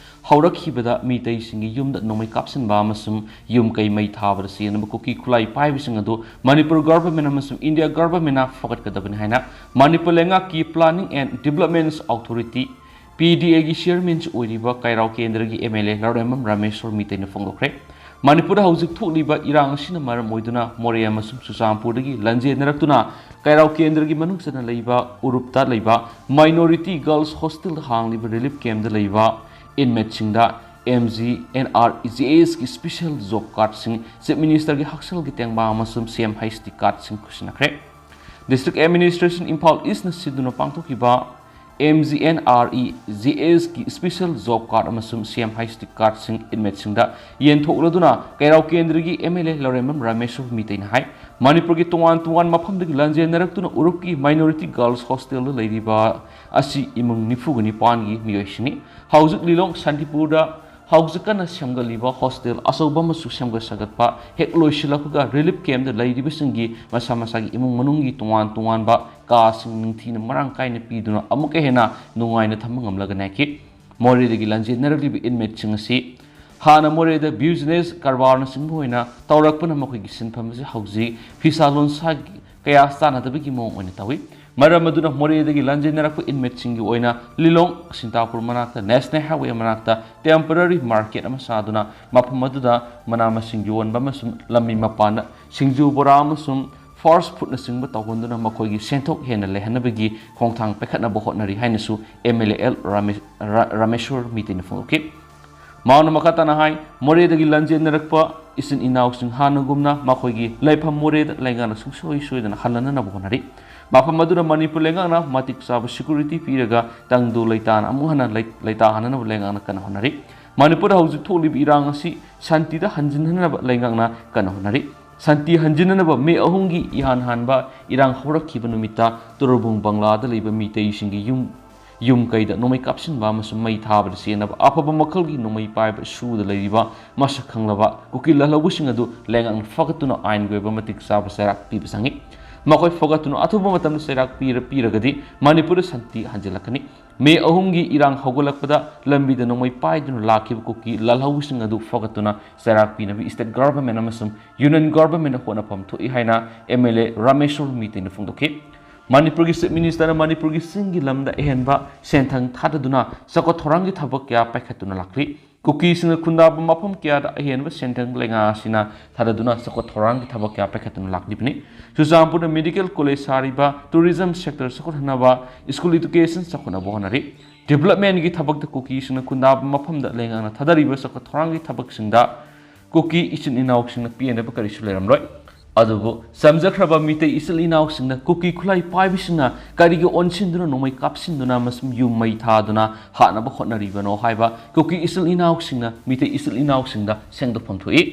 ꯍꯧꯔꯛꯈꯤꯕꯗ ꯃꯤꯇꯩꯁꯤꯡꯒꯤ ꯌꯨꯝꯗ ꯅꯣꯡꯃꯩ ꯀꯥꯞꯁꯤꯟꯕ ꯑꯃꯁꯨꯡ ꯌꯨꯝ ꯀꯩ ꯃꯩ ꯊꯥꯕꯗ ꯆꯦꯟꯅꯕ ꯀꯨꯀꯤ ꯈꯨꯠꯂꯥꯏ ꯄꯥꯏꯕꯁꯤꯡ ꯑꯗꯨ ꯃꯅꯤꯄꯨꯔ ꯒꯚꯔꯟꯃꯦꯟꯠ ꯑꯃꯁꯨꯡ ꯏꯟꯗꯤꯌꯥ ꯒꯚꯔꯟꯃꯦꯟꯠꯅ ꯐꯒꯠꯀꯗꯕꯅꯤ ꯍꯥꯏꯅ ꯃꯅꯤꯄꯨꯔ ꯂꯩꯉꯥꯛꯀꯤ Planning and Development Authority, ꯄꯤ ꯗꯤ ꯑꯦꯒꯤ ꯆꯤꯌꯔꯃꯦꯟꯁꯨ ꯑꯣꯏꯔꯤꯕ ꯀꯩꯔꯥꯎ ꯀꯦꯟꯗ꯭ꯔꯒꯤ ꯑꯦꯝ ꯑꯦꯜ ꯑꯦ ꯂꯧꯔꯦꯝꯕꯝ ꯔꯥꯃꯦꯁꯣꯔ ꯃꯤꯇꯩꯅ ꯐꯣꯡꯗꯣꯛꯈ꯭ꯔꯦ꯫ ꯃꯅꯤꯄꯨꯔꯗ ꯍꯧꯖꯤꯛ ꯊꯣꯛꯂꯤꯕ ꯏꯔꯥꯡ ꯑꯁꯤꯅ ꯃꯔꯝ ꯑꯣꯏꯗꯨꯅ ꯃꯣꯔꯦ ꯑꯃꯁꯨꯡ ꯆꯨꯔꯆꯥꯟꯄꯨꯔꯗꯒꯤ ꯂꯥꯟꯖꯦꯟꯅꯔꯛꯇꯨꯅ ꯀꯩꯔꯥꯎ ꯀꯦꯟꯗ꯭ꯔꯒꯤ ꯃꯅꯨꯡ ꯆꯟꯅ ꯂꯩꯕ ꯎꯔꯨꯞꯇ ꯂꯩꯕ minority girls hostelꯗ ꯍꯥꯡꯂꯤꯕ relief campꯗ ꯂꯩꯕ inmateꯁꯤꯡꯗ M G N R G ꯑꯦꯁꯀꯤ special job cardꯁꯤꯡ, Chief Ministerꯒꯤ ꯍꯛꯁꯦꯜꯒꯤ ꯇꯦꯡꯕꯥꯡ ꯑꯃꯁꯨꯡ ꯁꯤ ꯑꯦꯝ ꯍꯩꯆ ꯗꯤ cardꯁꯤꯡ ꯈꯨꯠꯁꯤꯟꯅꯈ꯭ꯔꯦ꯫ District Administration ꯏꯝꯐꯥꯜ ꯏꯁꯅ ꯁꯤꯟꯗꯨꯅ ꯄꯥꯡꯊꯣꯛꯈꯤꯕ M G N R E G ꯑꯦꯁꯀꯤ special job card ꯑꯃꯁꯨꯡ ꯁꯤ ꯑꯦꯝ ꯍꯩꯆ ꯗꯤ cardꯁꯤꯡ inmateꯁꯤꯡꯗ ꯌꯦꯟꯊꯣꯛꯂꯗꯨꯅ ꯀꯩꯔꯥꯎ ꯀꯦꯟꯗ꯭ꯔꯒꯤ ꯑꯦꯝ ꯑꯦꯜ ꯑꯦ ꯂꯧꯔꯦꯝꯕꯝ ꯔꯥꯃꯦꯁꯣꯔ ꯃꯤꯇꯩꯅ ꯍꯥꯏ, ꯃꯅꯤꯄꯨꯔꯒꯤ ꯇꯣꯉꯥꯟ ꯇꯣꯉꯥꯟꯕ ꯃꯐꯝꯗꯒꯤ ꯂꯥꯟꯖꯦꯟꯅꯔꯛꯇꯨꯅ ꯎꯔꯨꯞꯀꯤ minority girls hostelꯗ ꯂꯩꯔꯤꯕ ꯑꯁꯤ ꯏꯃꯨꯡ ꯅꯤꯐꯨꯒ ꯅꯤꯄꯥꯟꯒꯤ ꯃꯤꯑꯣꯏꯁꯤꯡꯅꯤ꯫ ꯍꯧꯖꯤꯛ ꯂꯤꯂꯣꯡ ꯁꯥꯟꯇꯤꯄꯨꯔꯗ ꯍꯧꯖꯤꯛ ꯀꯟꯅ ꯁꯦꯝꯒꯠꯂꯤꯕ hostel ꯑꯆꯧꯕ ꯑꯃꯁꯨ ꯁꯦꯝꯒꯠ ꯁꯥꯒꯠꯄ ꯍꯦꯛ ꯂꯣꯏꯁꯤꯜꯂꯛꯄꯒ relief campꯗ ꯂꯩꯔꯤꯕꯁꯤꯡꯒꯤ ꯃꯁꯥ ꯃꯁꯥꯒꯤ ꯏꯃꯨꯡ ꯃꯅꯨꯡꯒꯤ ꯇꯣꯉꯥꯟ ꯇꯣꯉꯥꯟꯕ ꯀꯥꯁꯤꯡ ꯅꯤꯡꯊꯤꯅ ꯃꯔꯥꯡ ꯀꯥꯏꯅ ꯄꯤꯗꯨꯅ ꯑꯃꯨꯛꯀ ꯍꯦꯟꯅ ꯅꯨꯡꯉꯥꯏꯅ ꯊꯝꯕ ꯉꯝꯂꯒꯅꯤ ꯍꯥꯏꯈꯤ꯫ ꯃꯣꯔꯦꯗꯒꯤ ꯂꯥꯟꯖꯦꯟꯅꯔꯛꯂꯤꯕ inmateꯁꯤꯡ ꯑꯁꯤ ꯍꯥꯟꯅ ꯃꯣꯔꯦꯗ business ꯀꯔꯕꯥꯔꯅ ꯆꯤꯡꯕ ꯑꯣꯏꯅ ꯇꯧꯔꯛꯄꯅ ꯃꯈꯣꯏꯒꯤ ꯁꯤꯟꯐꯝ ꯑꯁꯤ ꯍꯧꯖꯤꯛ ꯐꯤꯁꯥ ꯂꯣꯟꯁꯥꯒꯤ ꯀꯌꯥ ꯆꯥꯟꯅꯗꯕꯒꯤ ꯃꯑꯣꯡ ꯑꯣꯏꯅ ꯇꯧꯏ꯫ ꯃꯔꯝ ꯑꯗꯨꯅ ꯃꯣꯔꯦꯗꯒꯤ ꯂꯥꯟꯖꯦꯟꯅꯔꯛꯄ inmateꯁꯤꯡꯒꯤ ꯑꯣꯏꯅ ꯂꯤꯂꯣꯡ ꯁꯤꯟꯇꯥꯄꯨꯔ ꯃꯅꯥꯛꯇ National Highway ꯃꯅꯥꯛꯇ temporary market ꯑꯃ ꯁꯥꯗꯨꯅ ꯃꯐꯝ ꯑꯗꯨꯗ ꯃꯅꯥ ꯃꯁꯤꯡ ꯌꯣꯟꯕ ꯑꯃꯁꯨꯡ ꯂꯝꯕꯤ ꯃꯄꯥꯟꯗ ꯁꯤꯡꯖꯨ ꯕꯣꯔꯥ ꯑꯃꯁꯨꯡ fast foodꯅꯆꯤꯡꯕ ꯇꯧꯍꯟꯗꯨꯅ ꯃꯈꯣꯏꯒꯤ ꯁꯦꯟꯊꯣꯛ ꯍꯦꯟꯅ ꯂꯩꯍꯟꯅꯕꯒꯤ ꯈꯣꯡꯊꯥꯡ ꯄꯥꯏꯈꯠꯅꯕ ꯍꯣꯠꯅꯔꯤ ꯍꯥꯏꯅꯁꯨ ꯑꯦꯝ ꯑꯦꯜ ꯑꯦ ꯑꯦꯜ ꯔꯥꯃꯦ-, ꯔꯥ-, ꯔꯥꯃꯦꯁꯣꯔ ꯃꯤꯇꯩꯅ ꯐꯣꯡꯗꯣꯛꯈꯤ꯫ ꯃꯍꯥꯛꯅ ꯃꯈꯥ ꯇꯥꯅ ꯍꯥꯏ, ꯃꯣꯔꯦꯗꯒꯤ ꯂꯥꯟꯖꯦꯟꯅꯔꯛꯄ ꯏꯆꯤꯟ ꯏꯅꯥꯎꯁꯤꯡ ꯍꯥꯟꯅꯒꯨꯝꯅ ꯃꯈꯣꯏꯒꯤ ꯂꯩꯐꯝ ꯃꯣꯔꯦꯗ ꯂꯩꯉꯥꯛꯅ ꯁꯨꯡꯁꯣꯏ ꯁꯣꯏꯗꯅ ꯍꯜꯍꯟꯅꯅꯕ ꯍꯣꯠꯅꯔꯤ꯫ ꯃꯐꯝ ꯑꯗꯨꯗ ꯃꯅꯤꯄꯨꯔ ꯂꯩꯉꯥꯛꯅ ꯃꯇꯤꯛ ꯆꯥꯕ security ꯄꯤꯔꯒ ꯇꯪꯗꯨ ꯂꯩꯇꯥꯅ ꯑꯃꯨꯛ ꯍꯟꯅ ꯂꯩ-, ꯂꯩꯇꯥꯍꯟꯅꯅꯕ ꯂꯩꯉꯥꯛꯅ ꯀꯟꯅ ꯍꯣꯠꯅꯔꯤ꯫ ꯃꯅꯤꯄꯨꯔꯗ ꯍꯧꯖꯤꯛ ꯊꯣꯛꯂꯤꯕ ꯏꯔꯥꯡ ꯑꯁꯤ ꯁꯥꯟꯇꯤꯗ ꯍꯟꯖꯤꯟꯍꯟꯅꯕ ꯂꯩꯉꯥꯛꯅ ꯀꯟꯅ ꯍꯣꯠꯅꯔꯤ꯫ ꯁꯥꯟꯇꯤ ꯍꯟꯖꯤꯟꯅꯅꯕ ꯃꯦ ꯑꯍꯨꯝꯒꯤ ꯏꯍꯥꯟ ꯍꯥꯟꯕ ꯏꯔꯥꯡ ꯍꯧꯔꯛꯈꯤꯕ ꯅꯨꯃꯤꯠꯇ ꯇꯣꯔꯕꯨꯡ ꯕꯪꯂꯥꯗ ꯂꯩꯕ ꯃꯤꯇꯩꯁꯤꯡꯒꯤ ꯌꯨꯝ, ꯌꯨꯝ ꯀꯩꯗ ꯅꯣꯡꯃꯩ ꯀꯥꯞꯁꯤꯟꯕ ꯑꯃꯁꯨꯡ ꯃꯩ ꯊꯥꯕꯗ ꯆꯦꯟꯅꯕ ꯑꯐꯕ ꯃꯈꯜꯒꯤ ꯅꯣꯡꯃꯩ ꯄꯥꯏꯕ ꯁꯨꯗ ꯂꯩꯔꯤꯕ ꯃꯁꯛ ꯈꯪꯂꯕ ꯀꯨꯀꯤ ꯂꯥꯜꯍꯧꯕꯁꯤꯡ ꯑꯗꯨ ꯂꯩꯉꯥꯛꯅ ꯐꯒꯠꯇꯨꯅ ꯑꯥꯏꯟꯒꯤ ꯑꯣꯏꯕ ꯃꯇꯤꯛ ꯆꯥꯕ ꯆꯩꯔꯥꯛ ꯄꯤꯕ ꯆꯪꯏ꯫ ꯃꯈꯣꯏ ꯐꯒꯠꯇꯨꯅ ꯑꯊꯨꯕ ꯃꯇꯝꯗ ꯆꯩꯔꯥꯛ ꯄꯤꯔ-, ꯄꯤꯔꯒꯗꯤ ꯃꯅꯤꯄꯨꯔꯗ ꯁꯥꯟꯇꯤ ꯍꯟꯖꯤꯜꯂꯛꯀꯅꯤ꯫ ꯃꯦ ꯑꯍꯨꯝꯒꯤ ꯏꯔꯥꯡ ꯍꯧꯒꯠꯂꯛꯄꯗ ꯂꯝꯕꯤꯗ ꯅꯣꯡꯃꯩ ꯄꯥꯏꯗꯨꯅ ꯂꯥꯛꯈꯤꯕ ꯀꯨꯀꯤ ꯂꯥꯜꯍꯧꯕꯁꯤꯡ ꯑꯗꯨ ꯐꯒꯠꯇꯨꯅ ꯆꯩꯔꯥꯛ ꯄꯤꯅꯕ state government ꯑꯃꯁꯨꯡ union government ꯍꯣꯠꯅꯐꯝ ꯊꯣꯛꯏ ꯍꯥꯏꯅ MLA ꯔꯥꯃꯦꯁꯣꯔ ꯃꯤꯇꯩꯅ ꯐꯣꯡꯗꯣꯛꯈꯤ꯫ ꯃꯅꯤꯄꯨꯔꯒꯤ Chief Minister ꯅ ꯃꯅꯤꯄꯨꯔꯒꯤ ꯆꯤꯡꯒꯤ ꯂꯝꯗ ꯑꯍꯦꯟꯕ ꯁꯦꯟꯊꯪ ꯊꯥꯗꯗꯨꯅ ꯆꯥꯎꯈꯠ ꯊꯧꯔꯥꯡꯒꯤ ꯊꯕꯛ ꯀꯌꯥ ꯄꯥꯏꯈꯠꯇꯨꯅ ꯂꯥꯛꯂꯤ꯫ ꯀꯨꯀꯤꯁꯤꯡꯅ ꯈꯨꯟꯗꯥꯕ ꯃꯐꯝ ꯀꯌꯥꯗ ꯑꯍꯦꯟꯕ ꯁꯦꯟꯊꯪ ꯂꯩꯉꯥꯛ ꯑꯁꯤꯅ ꯊꯥꯗꯗꯨꯅ ꯆꯥꯎꯈꯠ ꯊꯧꯔꯥꯡꯒꯤ ꯊꯕꯛ ꯀꯌꯥ ꯄꯥꯏꯈꯠꯇꯨꯅ ꯂꯥꯛꯂꯤꯕꯅꯤ꯫ ꯆꯨꯔꯆꯥꯟꯄꯨꯔꯗ medical college ꯁꯥꯔꯤꯕ, tourism sector ꯆꯥꯎꯈꯠꯍꯟꯅꯕ, school education ꯆꯥꯎꯈꯠꯅꯕ ꯍꯣꯠꯅꯔꯤ꯫ Development ꯀꯤ ꯊꯕꯛꯇ ꯀꯨꯀꯤꯁꯤꯡꯅ ꯈꯨꯟꯗꯥꯕ ꯃꯐꯝꯗ ꯂꯩꯉꯥꯛꯅ ꯊꯥꯗꯔꯤꯕ ꯆꯥꯎꯈꯠ ꯊꯧꯔꯥꯡꯒꯤ ꯊꯕꯛꯁꯤꯡꯗ ꯀꯨꯀꯤ ꯏꯆꯤꯟ ꯏꯅꯥꯎꯁꯤꯡꯅ ꯄꯦꯟꯗꯕ ꯀꯔꯤꯁꯨ ꯂꯩꯔꯝꯂꯣꯏ꯫ ꯑꯗꯨꯕꯨ ꯆꯝꯖꯈ꯭ꯔꯕ ꯃꯤꯇꯩ ꯏꯆꯤꯜ ꯏꯅꯥꯎꯁꯤꯡꯅ ꯀꯨꯀꯤ ꯈꯨꯠꯂꯥꯏ ꯄꯥꯏꯕꯁꯤꯡꯅ ꯀꯔꯤꯒꯤ ꯑꯣꯟꯁꯤꯟꯗꯨꯅ ꯅꯣꯡꯃꯩ ꯀꯥꯞꯁꯤꯟꯗꯨꯅ ꯑꯃꯁꯨꯡ ꯌꯨꯝ ꯃꯩ ꯊꯥꯗꯨꯅ ꯍꯥꯠꯅꯕ ꯍꯣꯠꯅꯔꯤꯕꯅꯣ ꯍꯥꯏꯕ ꯀꯨꯀꯤ ꯏꯆꯤꯜ ꯏꯅꯥꯎꯁꯤꯡꯅ ꯃꯤꯇꯩ ꯏꯆꯤꯜ ꯏꯅꯥꯎꯁꯤꯡꯗ ꯁꯦꯡꯗꯣꯛꯐꯝ ꯊꯣꯛꯏ꯫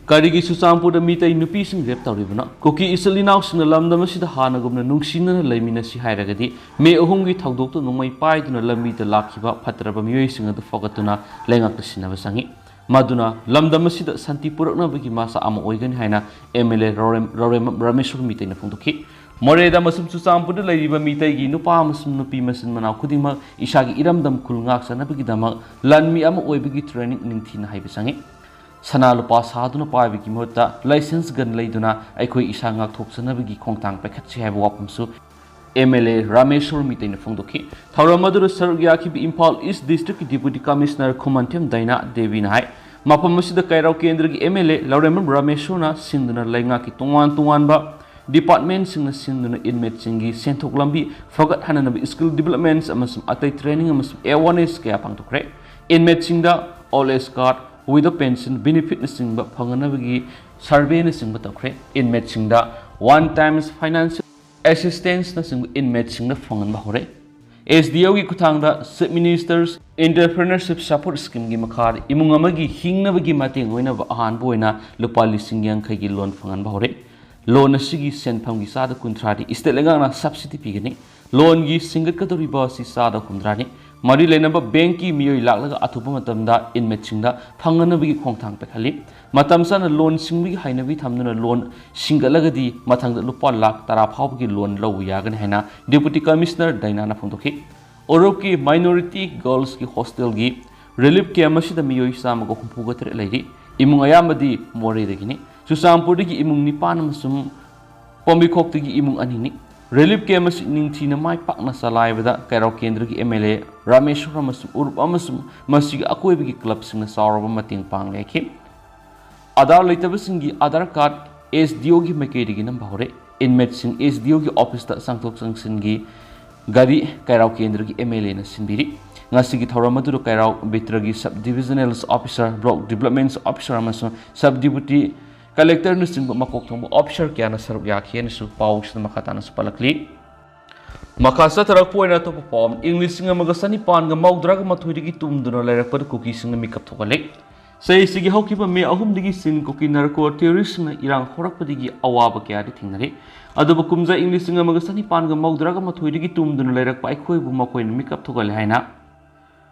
ꯀꯔꯤꯒꯤ ꯆꯨꯔꯆꯥꯟꯄꯨꯔꯗ ꯃꯤꯇꯩ ꯅꯨꯄꯤꯁꯤꯡ rape ꯇꯧꯔꯤꯕꯅꯣ? ꯀꯨꯀꯤ ꯏꯆꯤꯜ ꯏꯅꯥꯎꯁꯤꯡꯅ ꯂꯝꯗꯝ ꯑꯁꯤꯗ ꯍꯥꯟꯅꯒꯨꯝꯅ ꯅꯨꯡꯁꯤꯅꯅ ꯂꯩꯃꯤꯟꯅꯁꯤ ꯍꯥꯏꯔꯒꯗꯤ ꯃꯦ ꯑꯍꯨꯝꯒꯤ ꯊꯧꯗꯣꯛꯇ ꯅꯣꯡꯃꯩ ꯄꯥꯏꯗꯨꯅ ꯂꯝꯕꯤꯗ ꯂꯥꯛꯈꯤꯕ ꯐꯠꯇ꯭ꯔꯕ ꯃꯤꯑꯣꯏꯁꯤꯡ ꯑꯗꯨ ꯐꯒꯠꯇꯨꯅ ꯂꯩꯉꯥꯛꯇ ꯁꯤꯟꯅꯕ ꯆꯪꯏ꯫ ꯃꯗꯨꯅ ꯂꯝꯗꯝ ꯑꯁꯤꯗ ꯁꯥꯟꯇꯤ ꯄꯨꯔꯛꯅꯕꯒꯤ ꯃꯆꯥꯛ ꯑꯃ ꯑꯣꯏꯒꯅꯤ ꯍꯥꯏꯅ MLA ꯔꯧꯔꯦꯝ-, ꯔꯧꯔꯦꯝꯕꯝ ꯔꯥꯃꯦꯁꯣꯔ ꯃꯤꯇꯩꯅ ꯐꯣꯡꯗꯣꯛꯈꯤ꯫ ꯃꯣꯔꯦꯗ ꯑꯃꯁꯨꯡ ꯆꯨꯔꯆꯥꯟꯄꯨꯔꯗ ꯂꯩꯔꯤꯕ ꯃꯤꯇꯩꯒꯤ ꯅꯨꯄꯥ ꯑꯃꯁꯨꯡ ꯅꯨꯄꯤ ꯃꯆꯤꯟ ꯃꯅꯥꯎ ꯈꯨꯗꯤꯡꯃꯛ ꯏꯁꯥꯒꯤ ꯏꯔꯝꯗꯝ ꯈꯨꯜ ꯉꯥꯛꯆꯅꯕꯒꯤꯗꯃꯛ ꯂꯥꯟꯃꯤ ꯑꯃ ꯑꯣꯏꯕꯒꯤ training ꯅꯤꯡꯊꯤꯅ ꯍꯩꯕ ꯆꯪꯏ꯫ ꯁꯅꯥ ꯂꯨꯄꯥ ꯁꯥꯗꯨꯅ ꯄꯥꯏꯕꯒꯤ ꯃꯍꯨꯠꯇ license gun ꯂꯩꯗꯨꯅ ꯑꯩꯈꯣꯏ ꯏꯁꯥ ꯉꯥꯛꯊꯣꯛꯆꯅꯕꯒꯤ ꯈꯣꯡꯊꯥꯡ ꯄꯥꯏꯈꯠꯁꯤ ꯍꯥꯏꯕ ꯋꯥꯐꯝꯁꯨ MLA ꯔꯥꯃꯦꯁꯣꯔ ꯃꯤꯇꯩꯅ ꯐꯣꯡꯗꯣꯛꯈꯤ꯫ ꯊꯧꯔꯝ ꯑꯗꯨꯗ ꯁꯔꯨꯛ ꯌꯥꯈꯤꯕ ꯏꯝꯐꯥꯜ East District ꯀꯤ Deputy Commissioner ꯈꯨꯃꯟꯊꯦꯝ ꯗꯥꯏꯅꯥ ꯗꯦꯕꯤꯅ ꯍꯥꯏ, ꯃꯐꯝ ꯑꯁꯤꯗ ꯀꯩꯔꯥꯎ ꯀꯦꯟꯗ꯭ꯔꯒꯤ MLA ꯂꯧꯔꯦꯝꯕꯝ ꯔꯥꯃꯦꯁꯣꯔꯅ ꯁꯤꯟꯗꯨꯅ ꯂꯩꯉꯥꯛꯀꯤ ꯇꯣꯉꯥꯟ ꯇꯣꯉꯥꯟꯕ department ꯁꯤꯡꯅ ꯁꯤꯟꯗꯨꯅ inmate ꯁꯤꯡꯒꯤ ꯁꯦꯟꯊꯣꯛ ꯂꯝꯕꯤ ꯐꯒꯠꯍꯟꯅꯅꯕ skill developments ꯑꯃꯁꯨꯡ ꯑꯇꯩ training ꯑꯃꯁꯨꯡ awareness ꯀꯌꯥ ꯄꯥꯡꯊꯣꯛꯈ꯭ꯔꯦ꯫ Inmate ꯁꯤꯡꯗ old age card, Widow pension benefitꯅꯆꯤꯡꯕ ꯐꯪꯅꯅꯕꯒꯤ surveyꯅꯆꯤꯡꯕ ꯇꯧꯈ꯭ꯔꯦ꯫ Inmateꯁꯤꯡꯗ one times financial assistanceꯅꯆꯤꯡꯕ inmateꯁꯤꯡꯗ ꯐꯪꯍꯟꯕ ꯍꯧꯔꯦ꯫ SDOꯒꯤ ꯈꯨꯠꯊꯥꯡꯗ Chief Minister's Entrepreneurship Support Schemeꯒꯤ ꯃꯈꯥꯗ ꯏꯃꯨꯡ ꯑꯃꯒꯤ ꯍꯤꯡꯅꯕꯒꯤ ꯃꯇꯦꯡ ꯑꯣꯏꯅꯕ ꯑꯍꯥꯟꯕ ꯑꯣꯏꯅ ꯂꯨꯄꯥ ꯂꯤꯁꯤꯡ ꯌꯥꯡꯈꯩꯒꯤ loan ꯐꯪꯍꯟꯕ ꯍꯧꯔꯦ꯫ Loan ꯑꯁꯤꯒꯤ ꯁꯦꯟꯐꯝꯒꯤ ꯆꯥꯗ ꯀꯨꯟꯊ꯭ꯔꯥꯗꯤ state ꯂꯩꯉꯥꯛꯅ subsidy ꯄꯤꯒꯅꯤ꯫ Loanꯒꯤ ꯁꯤꯡꯒꯠꯀꯗꯧꯔꯤꯕ ꯑꯁꯤ ꯆꯥꯗ ꯍꯨꯝꯗ꯭ꯔꯥꯅꯤ꯫ ꯃꯔꯤ ꯂꯩꯅꯕ bankꯀꯤ ꯃꯤꯑꯣꯏ ꯂꯥꯛꯂꯒ ꯑꯊꯨꯕ ꯃꯇꯝꯗ inmateꯁꯤꯡꯗ ꯐꯪꯅꯅꯕꯒꯤ ꯈꯣꯡꯊꯥꯡ ꯄꯥꯏꯈꯠꯂꯤ꯫ ꯃꯇꯝ ꯆꯥꯅ loan ꯁꯤꯡꯕꯒꯤ ꯍꯩꯅꯕꯤ ꯊꯝꯗꯨꯅ loan ꯁꯤꯡꯒꯠꯂꯒꯗꯤ ꯃꯊꯪꯗ ꯂꯨꯄꯥ ꯂꯥꯈ ꯇꯔꯥ ꯐꯥꯎꯕꯒꯤ loan ꯂꯧꯕ ꯌꯥꯒꯅꯤ ꯍꯥꯏꯅ Deputy Commissioner ꯗꯥꯏꯅꯥꯅ ꯐꯣꯡꯗꯣꯛꯈꯤ꯫ ꯎꯔꯨꯞꯀꯤ minority girlsꯀꯤ hostelꯒꯤ relief camp ꯑꯁꯤꯗ ꯃꯤꯑꯣꯏ ꯆꯥꯝꯃꯒ ꯍꯨꯝꯐꯨꯒ ꯇꯔꯦꯠ ꯂꯩꯔꯤ꯫ ꯏꯃꯨꯡ ꯑꯌꯥꯝꯕꯗꯤ ꯃꯣꯔꯦꯗꯒꯤꯅꯤ꯫ ꯆꯨꯔꯆꯥꯟꯄꯨꯔꯗꯒꯤ ꯏꯃꯨꯡ ꯅꯤꯄꯥꯟ ꯑꯃꯁꯨꯡ ꯄꯣꯝꯕꯤꯈꯣꯛꯇꯒꯤ ꯏꯃꯨꯡ ꯑꯅꯤꯅꯤ꯫ Relief camp ꯑꯁꯤ ꯅꯤꯡꯊꯤꯅ ꯃꯥꯏ ꯄꯥꯛꯅ ꯆꯂꯥꯏꯕꯗ ꯀꯩꯔꯥꯎ ꯀꯦꯟꯗ꯭ꯔꯒꯤ MLA ꯔꯥꯃꯦꯁ꯭ꯋꯔ ꯑꯃꯁꯨꯡ ꯎꯔꯨꯞ ꯑꯃꯁꯨꯡ ꯃꯁꯤꯒꯤ ꯑꯀꯣꯏꯕꯒꯤ clubꯁꯤꯡꯅ ꯆꯥꯎꯔꯕ ꯃꯇꯦꯡ ꯄꯥꯡꯂꯦ ꯍꯥꯏꯈꯤ꯫ ꯑꯥꯙꯥꯔ ꯂꯩꯇꯕꯁꯤꯡꯒꯤ ꯑꯥꯙꯥꯔ card SDOꯒꯤ ꯃꯥꯏꯀꯩꯗꯒꯤ ꯅꯝꯕ ꯍꯧꯔꯦ꯫ Inmateꯁꯤꯡ SDOꯒꯤ officeꯇ ꯆꯪꯊꯣꯛ ꯆꯪꯁꯤꯟꯒꯤ ꯒꯥꯔꯤ ꯀꯩꯔꯥꯎ ꯀꯦꯟꯗ꯭ꯔꯒꯤ MLAꯅ ꯁꯤꯟꯕꯤꯔꯤ꯫ ꯉꯁꯤꯒꯤ ꯊꯧꯔꯝ ꯑꯗꯨꯗ ꯀꯩꯔꯥꯎ ꯕꯤꯇ꯭ꯔꯒꯤ Sub Divisional Officer, Block Development Officer ꯑꯃꯁꯨꯡ Sub Deputy Collectorꯅꯆꯤꯡꯕ ꯃꯀꯣꯛ ꯊꯣꯡꯕ officer ꯀꯌꯥꯅ ꯁꯔꯨꯛ ꯌꯥꯈꯤ ꯍꯥꯏꯅꯁꯨ ꯄꯥꯎꯁꯤꯗ ꯃꯈꯥ ꯇꯥꯅꯁꯨ ꯄꯜꯂꯛꯂꯤ꯫ ꯃꯈꯥ ꯆꯠꯊꯔꯛꯄ ꯑꯣꯏꯅ ꯑꯇꯣꯞꯄ ꯄꯥꯎ ꯑꯃ, ꯏꯪ ꯂꯤꯁꯤꯡ ꯑꯃꯒ ꯆꯅꯤꯄꯥꯟꯒ ꯃꯧꯗ꯭ꯔꯥꯒ ꯃꯥꯊꯣꯏꯗꯒꯤ ꯇꯨꯝꯗꯨꯅ ꯂꯩꯔꯛꯄꯗ ꯀꯨꯀꯤꯁꯤꯡꯅ ꯃꯤꯀꯞ ꯊꯣꯛꯍꯜꯂꯤ꯫ ꯆꯍꯤꯁꯤꯒꯤ ꯍꯧꯈꯤꯕ ꯃꯦ ꯑꯍꯨꯝꯗꯒꯤ ꯆꯤꯟ ꯀꯨꯀꯤ narco terroristꯁꯤꯡꯅ ꯏꯔꯥꯡ ꯍꯧꯔꯛꯄꯗꯒꯤ ꯑꯋꯥꯕ ꯀꯌꯥꯗꯤ ꯊꯦꯡꯅꯔꯤ꯫ ꯑꯗꯨꯕꯨ ꯀꯨꯝꯖꯥ ꯏꯪ ꯂꯤꯁꯤꯡ ꯑꯃꯒ ꯆꯅꯤꯄꯥꯟꯒ ꯃꯧꯗ꯭ꯔꯥꯒ ꯃꯥꯊꯣꯏꯗꯒꯤ ꯇꯨꯝꯗꯨꯅ ꯂꯩꯔꯛꯄ ꯑꯩꯈꯣꯏꯕꯨ ꯃꯈꯣꯏꯅ ꯃꯤꯀꯞ ꯊꯣꯛꯍꯜꯂꯦ ꯍꯥꯏꯅ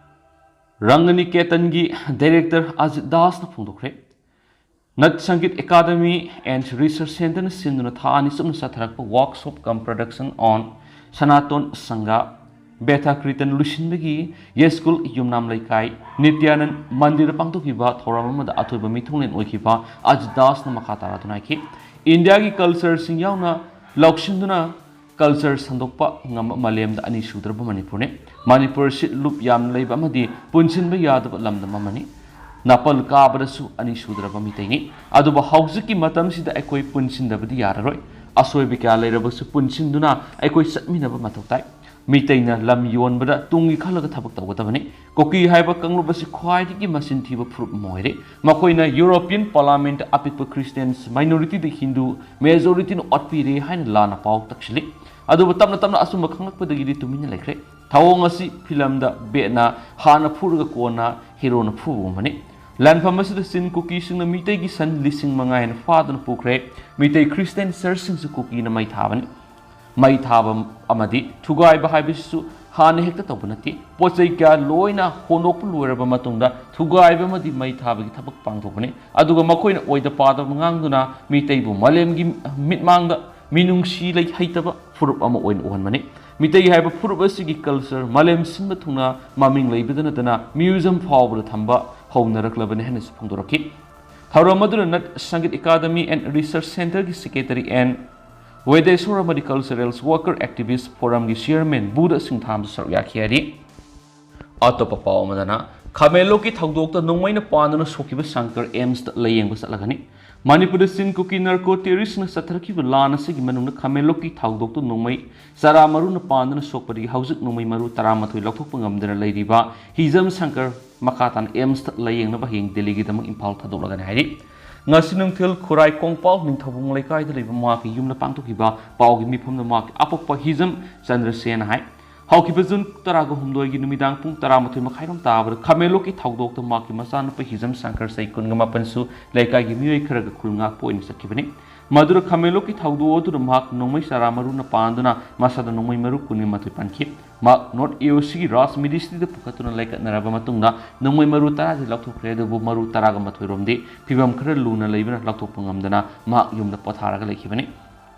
ꯔꯪꯒꯅꯤꯀꯦꯇꯟꯒꯤ director Ajit ꯗꯥꯁꯅ ꯐꯣꯡꯗꯣꯛꯈ꯭ꯔꯦ꯫ Nath Sangeet Academy and Research Centreꯅ ꯁꯤꯟꯗꯨꯅ ꯊꯥ ꯑꯅꯤ ꯆꯨꯞꯅ ꯆꯠꯊꯔꯛꯄ workshop cum production on Sanatan Sangha Betha Kirtan ꯂꯣꯏꯁꯤꯟꯕꯒꯤ ꯌꯥꯏꯁ꯭ꯀꯨꯜ ꯌꯨꯝꯅꯥꯝ ꯂꯩꯀꯥꯏ ꯅꯤꯇ꯭ꯌꯥꯅꯟ ꯃꯟꯗꯤꯔꯗ ꯄꯥꯡꯊꯣꯛꯈꯤꯕ ꯊꯧꯔꯝ ꯑꯃꯗ ꯑꯊꯣꯏꯕ ꯃꯤꯊꯨꯡꯂꯦꯟ ꯑꯣꯏꯈꯤꯕ ꯑꯖꯤꯠ ꯗꯥꯁꯅ ꯃꯈꯥ ꯇꯥꯔꯗꯨꯅ ꯍꯥꯏꯈꯤ, ꯏꯟꯗꯤꯌꯥꯒꯤ cultureꯁꯤꯡ ꯌꯥꯎꯅ ꯂꯧꯁꯤꯟꯗꯨꯅ culture ꯁꯟꯗꯣꯛꯄ ꯉꯝꯕ ꯃꯥꯂꯦꯝꯗ ꯑꯅꯤꯁꯨꯗ꯭ꯔꯕ ꯃꯅꯤꯄꯨꯔꯅꯤ꯫ ꯃꯅꯤꯄꯨꯔ ꯑꯁꯤ ꯂꯨꯞ ꯌꯥꯝꯅ ꯂꯩꯕ ꯑꯃꯗꯤ ꯄꯨꯟꯁꯤꯟꯕ ꯌꯥꯗꯕ ꯂꯝꯗꯝ ꯑꯃꯅꯤ꯫ ꯅꯥꯄꯜ ꯀꯥꯕꯗꯁꯨ ꯑꯅꯤꯁꯨꯗ꯭ꯔꯕ ꯃꯤꯇꯩꯅꯤ꯫ ꯑꯗꯨꯕꯨ ꯍꯧꯖꯤꯛꯀꯤ ꯃꯇꯝꯁꯤꯗ ꯑꯩꯈꯣꯏ ꯄꯨꯟꯁꯤꯟꯗꯕꯗꯤ ꯌꯥꯔꯔꯣꯏ꯫ ꯑꯁꯣꯏꯕ ꯀꯌꯥ ꯂꯩꯔꯕꯁꯨ ꯄꯨꯟꯁꯤꯟꯗꯨꯅ ꯑꯩꯈꯣꯏ ꯆꯠꯃꯤꯟꯅꯕ ꯃꯊꯧ ꯇꯥꯏ꯫ ꯃꯤꯇꯩꯅ ꯂꯝ ꯌꯣꯟꯕꯗ ꯇꯨꯡꯒꯤ ꯈꯜꯂꯒ ꯊꯕꯛ ꯇꯧꯒꯗꯕꯅꯤ꯫ ꯀꯨꯀꯤ ꯍꯥꯏꯕ ꯀꯥꯡꯂꯨꯞ ꯑꯁꯤ ꯈ꯭ꯋꯥꯏꯗꯒꯤ ꯃꯆꯤꯟ ꯊꯤꯕ ꯐꯨꯔꯨꯞ ꯑꯃ ꯑꯣꯏꯔꯦ꯫ ꯃꯈꯣꯏꯅ European Parliament ꯑꯄꯤꯛꯄ Christians minority ꯗ ꯍꯤꯟꯗꯨ majority ꯅ ꯑꯣꯠꯄꯤꯔꯦ ꯍꯥꯏꯅ ꯂꯥꯟꯅ ꯄꯥꯎ ꯇꯛꯁꯤꯜꯂꯤ꯫ ꯑꯗꯨꯕꯨ ꯇꯞꯅ ꯇꯞꯅ ꯑꯆꯨꯝꯕ ꯈꯪꯂꯛꯄꯗꯒꯤꯗꯤ ꯇꯨꯃꯤꯟꯅ ꯂꯩꯈ꯭ꯔꯦ꯫ ꯊꯧꯑꯣꯡ ꯑꯁꯤ ꯐꯤꯂꯝꯗ ꯕꯦꯠꯅ ꯍꯥꯟꯅ ꯐꯨꯔꯒ ꯀꯣꯟꯅ ꯍꯤꯔꯣꯅ ꯐꯨꯕꯒꯨꯝꯕꯅꯤ꯫ ꯂꯥꯟꯐꯝ ꯑꯁꯤꯗ ꯆꯤꯟ ꯀꯨꯀꯤꯁꯤꯡꯅ ꯃꯤꯇꯩꯒꯤ ꯁꯟ ꯂꯤꯁꯤꯡ ꯃꯉꯥ ꯍꯦꯟꯅ ꯐꯥꯗꯨꯅ ꯄꯨꯈ꯭ꯔꯦ꯫ ꯃꯤꯇꯩ Christian church ꯁꯤꯡꯁꯨ ꯀꯨꯀꯤꯅ ꯃꯩ ꯊꯥꯕꯅꯤ꯫ ꯃꯩ ꯊꯥꯕ ꯑꯃꯗꯤ ꯊꯨꯒꯥꯏꯕ ꯍꯥꯏꯕꯁꯤꯁꯨ ꯍꯥꯟꯅ ꯍꯦꯛꯇ ꯇꯧꯕ ꯅꯠꯇꯦ꯫ ꯄꯣꯠ ꯆꯩ ꯀꯌꯥ ꯂꯣꯏꯅ ꯍꯣꯟꯗꯣꯛꯄ ꯂꯣꯏꯔꯕ ꯃꯇꯨꯡꯗ ꯊꯨꯒꯥꯏꯕ ꯑꯃꯗꯤ ꯃꯩ ꯊꯥꯕꯒꯤ ꯊꯕꯛ ꯄꯥꯡꯊꯣꯛꯄꯅꯤ꯫ ꯑꯗꯨꯒ ꯃꯈꯣꯏꯅ ꯑꯣꯏꯗ ꯄꯥꯗꯕ ꯉꯥꯡꯗꯨꯅ ꯃꯤꯇꯩꯕꯨ ꯃꯥꯂꯦꯝꯒꯤ ꯃꯤꯠꯃꯥꯡꯗ ꯃꯤꯅꯨꯡꯁꯤ ꯂꯩ ꯍꯩꯇꯕ ꯐꯨꯔꯨꯞ ꯑꯃ ꯑꯣꯏꯅ ꯎꯍꯟꯕꯅꯤ꯫ ꯃꯤꯇꯩ ꯍꯥꯏꯕ ꯐꯨꯔꯨꯞ ꯑꯁꯤꯒꯤ culture ꯃꯥꯂꯦꯝ ꯁꯤꯟꯕ ꯊꯨꯡꯅ ꯃꯃꯤꯡ ꯂꯩꯕꯗ ꯅꯠꯇꯅ museum ꯐꯥꯎꯕꯗ ꯊꯝꯕ ꯍꯧꯅꯔꯛꯂꯕꯅꯤ ꯍꯥꯏꯅꯁꯨ ꯐꯣꯡꯗꯣꯔꯛꯈꯤ꯫ ꯊꯧꯔꯝ ꯑꯗꯨꯗ Nat Sangeet Academy and Research Centre ꯒꯤ secretary N ꯋꯦꯗꯦꯁꯣꯔ ꯑꯃꯗꯤ Cultural Worker Activist Forum ꯒꯤ chairman ꯕꯨꯙ ꯁꯤꯡꯊꯥꯝꯁꯨ ꯁꯔꯨꯛ ꯌꯥꯈꯤ ꯍꯥꯏꯔꯤ꯫ ꯑꯇꯣꯞꯄ ꯄꯥꯎ ꯑꯃꯗꯅ, ꯈꯥꯃꯦꯟꯂꯣꯛꯀꯤ ꯊꯧꯗꯣꯛꯇ ꯅꯣꯡꯃꯩꯅ ꯄꯥꯟꯗꯨꯅ ꯁꯣꯛꯈꯤꯕ ꯁꯪꯀꯔ AIIMS ꯇ ꯂꯥꯌꯦꯡꯕ ꯆꯠꯂꯒꯅꯤ꯫ ꯃꯅꯤꯄꯨꯔꯗ ꯆꯤꯟ ꯀꯨꯀꯤ narco terrorist ꯅ ꯆꯠꯊꯔꯛꯈꯤꯕ ꯂꯥꯟ ꯑꯁꯤꯒꯤ ꯃꯅꯨꯡꯗ ꯈꯥꯃꯦꯟꯂꯣꯛꯀꯤ ꯊꯧꯗꯣꯛꯇ ꯅꯣꯡꯃꯩ ꯆꯔꯥ ꯃꯔꯨꯅ ꯄꯥꯟꯗꯨꯅ ꯁꯣꯛꯄꯗꯒꯤ ꯍꯧꯖꯤꯛ ꯅꯣꯡꯃꯩ ꯃꯔꯨ ꯇꯔꯥꯃꯥꯊꯣꯏ ꯂꯧꯊꯣꯛꯄ ꯉꯝꯗꯅ ꯂꯩꯔꯤꯕ ꯍꯤꯖꯝ ꯁꯪꯀꯔ ꯃꯈꯥ ꯇꯥꯅ AIIMS ꯇ ꯂꯥꯌꯦꯡꯅꯕ ꯍꯌꯦꯡ ꯗꯦꯜꯂꯤꯒꯤꯗꯃꯛ ꯏꯝꯐꯥꯜ ꯊꯥꯗꯣꯛꯂꯒꯅꯤ ꯍꯥꯏꯔꯤ꯫ ꯉꯁꯤ ꯅꯨꯡꯊꯤꯜ ꯈꯨꯔꯥꯏ ꯀꯣꯡꯄꯥꯜ ꯅꯤꯡꯊꯧꯕꯨꯡ ꯂꯩꯀꯥꯏꯗ ꯂꯩꯕ ꯃꯍꯥꯛꯀꯤ ꯌꯨꯝꯗ ꯄꯥꯡꯊꯣꯛꯈꯤꯕ ꯄꯥꯎꯒꯤ ꯃꯤꯐꯝꯗ ꯃꯍꯥꯛꯀꯤ ꯑꯄꯣꯛꯄ ꯍꯤꯖꯝ ꯆꯟꯗ꯭ꯔꯁꯦꯟꯅ ꯍꯥꯏ꯫ ꯍꯧꯈꯤꯕ ꯖꯨꯟ ꯇꯔꯥꯒ ꯍꯨꯝꯗꯣꯏꯒꯤ ꯅꯨꯃꯤꯗꯥꯡ ꯄꯨꯡ ꯇꯔꯥꯃꯥꯊꯣꯏ ꯃꯈꯥꯏꯔꯣꯝ ꯇꯥꯕꯗ ꯈꯥꯃꯦꯟꯂꯣꯛꯀꯤ ꯊꯧꯗꯣꯛꯇ ꯃꯍꯥꯛꯀꯤ ꯃꯆꯥꯅꯨꯄꯥ ꯍꯤꯖꯝ ꯁꯪꯀꯔ ꯆꯍꯤ ꯀꯨꯟꯒ ꯃꯥꯄꯟꯁꯨ ꯂꯩꯀꯥꯏꯒꯤ ꯃꯤꯑꯣꯏ ꯈꯔꯒ ꯈꯨꯜ ꯉꯥꯛꯄ ꯑꯣꯏꯅ ꯆꯠꯈꯤꯕꯅꯤ꯫ ꯃꯗꯨꯗ ꯈꯥꯃꯦꯟꯂꯣꯛꯀꯤ ꯊꯧꯗꯣꯛ ꯑꯗꯨꯗ ꯃꯍꯥꯛ ꯅꯣꯡꯃꯩ ꯆꯔꯥ ꯃꯔꯨꯅ ꯄꯥꯟꯗꯨꯅ ꯃꯁꯥꯗ ꯅꯣꯡꯃꯩ ꯃꯔꯨ ꯀꯨꯟꯒ ꯃꯥꯊꯣꯏ ꯄꯥꯟꯈꯤ꯫ ꯃꯍꯥꯛ North A O C ꯒꯤ ꯔꯥꯖ ꯃꯤꯗꯤꯁꯤꯇꯤꯗ ꯄꯨꯈꯠꯇꯨꯅ ꯂꯩꯀꯠꯅꯔꯕ ꯃꯇꯨꯡꯗ ꯅꯣꯡꯃꯩ ꯃꯔꯨ ꯇꯔꯥꯗꯤ ꯂꯧꯊꯣꯛꯈ꯭ꯔꯦ, ꯑꯗꯨꯕꯨ ꯃꯔꯨ ꯇꯔꯥꯒ ꯃꯥꯊꯣꯏ ꯔꯣꯝꯗꯤ ꯐꯤꯕꯝ ꯈꯔ ꯂꯨꯅ ꯂꯩꯕꯅ ꯂꯧꯊꯣꯛꯄ ꯉꯝꯗꯅ ꯃꯍꯥꯛ ꯌꯨꯝꯗ ꯄꯣꯊꯥꯔꯒ ꯂꯩꯈꯤꯕꯅꯤ꯫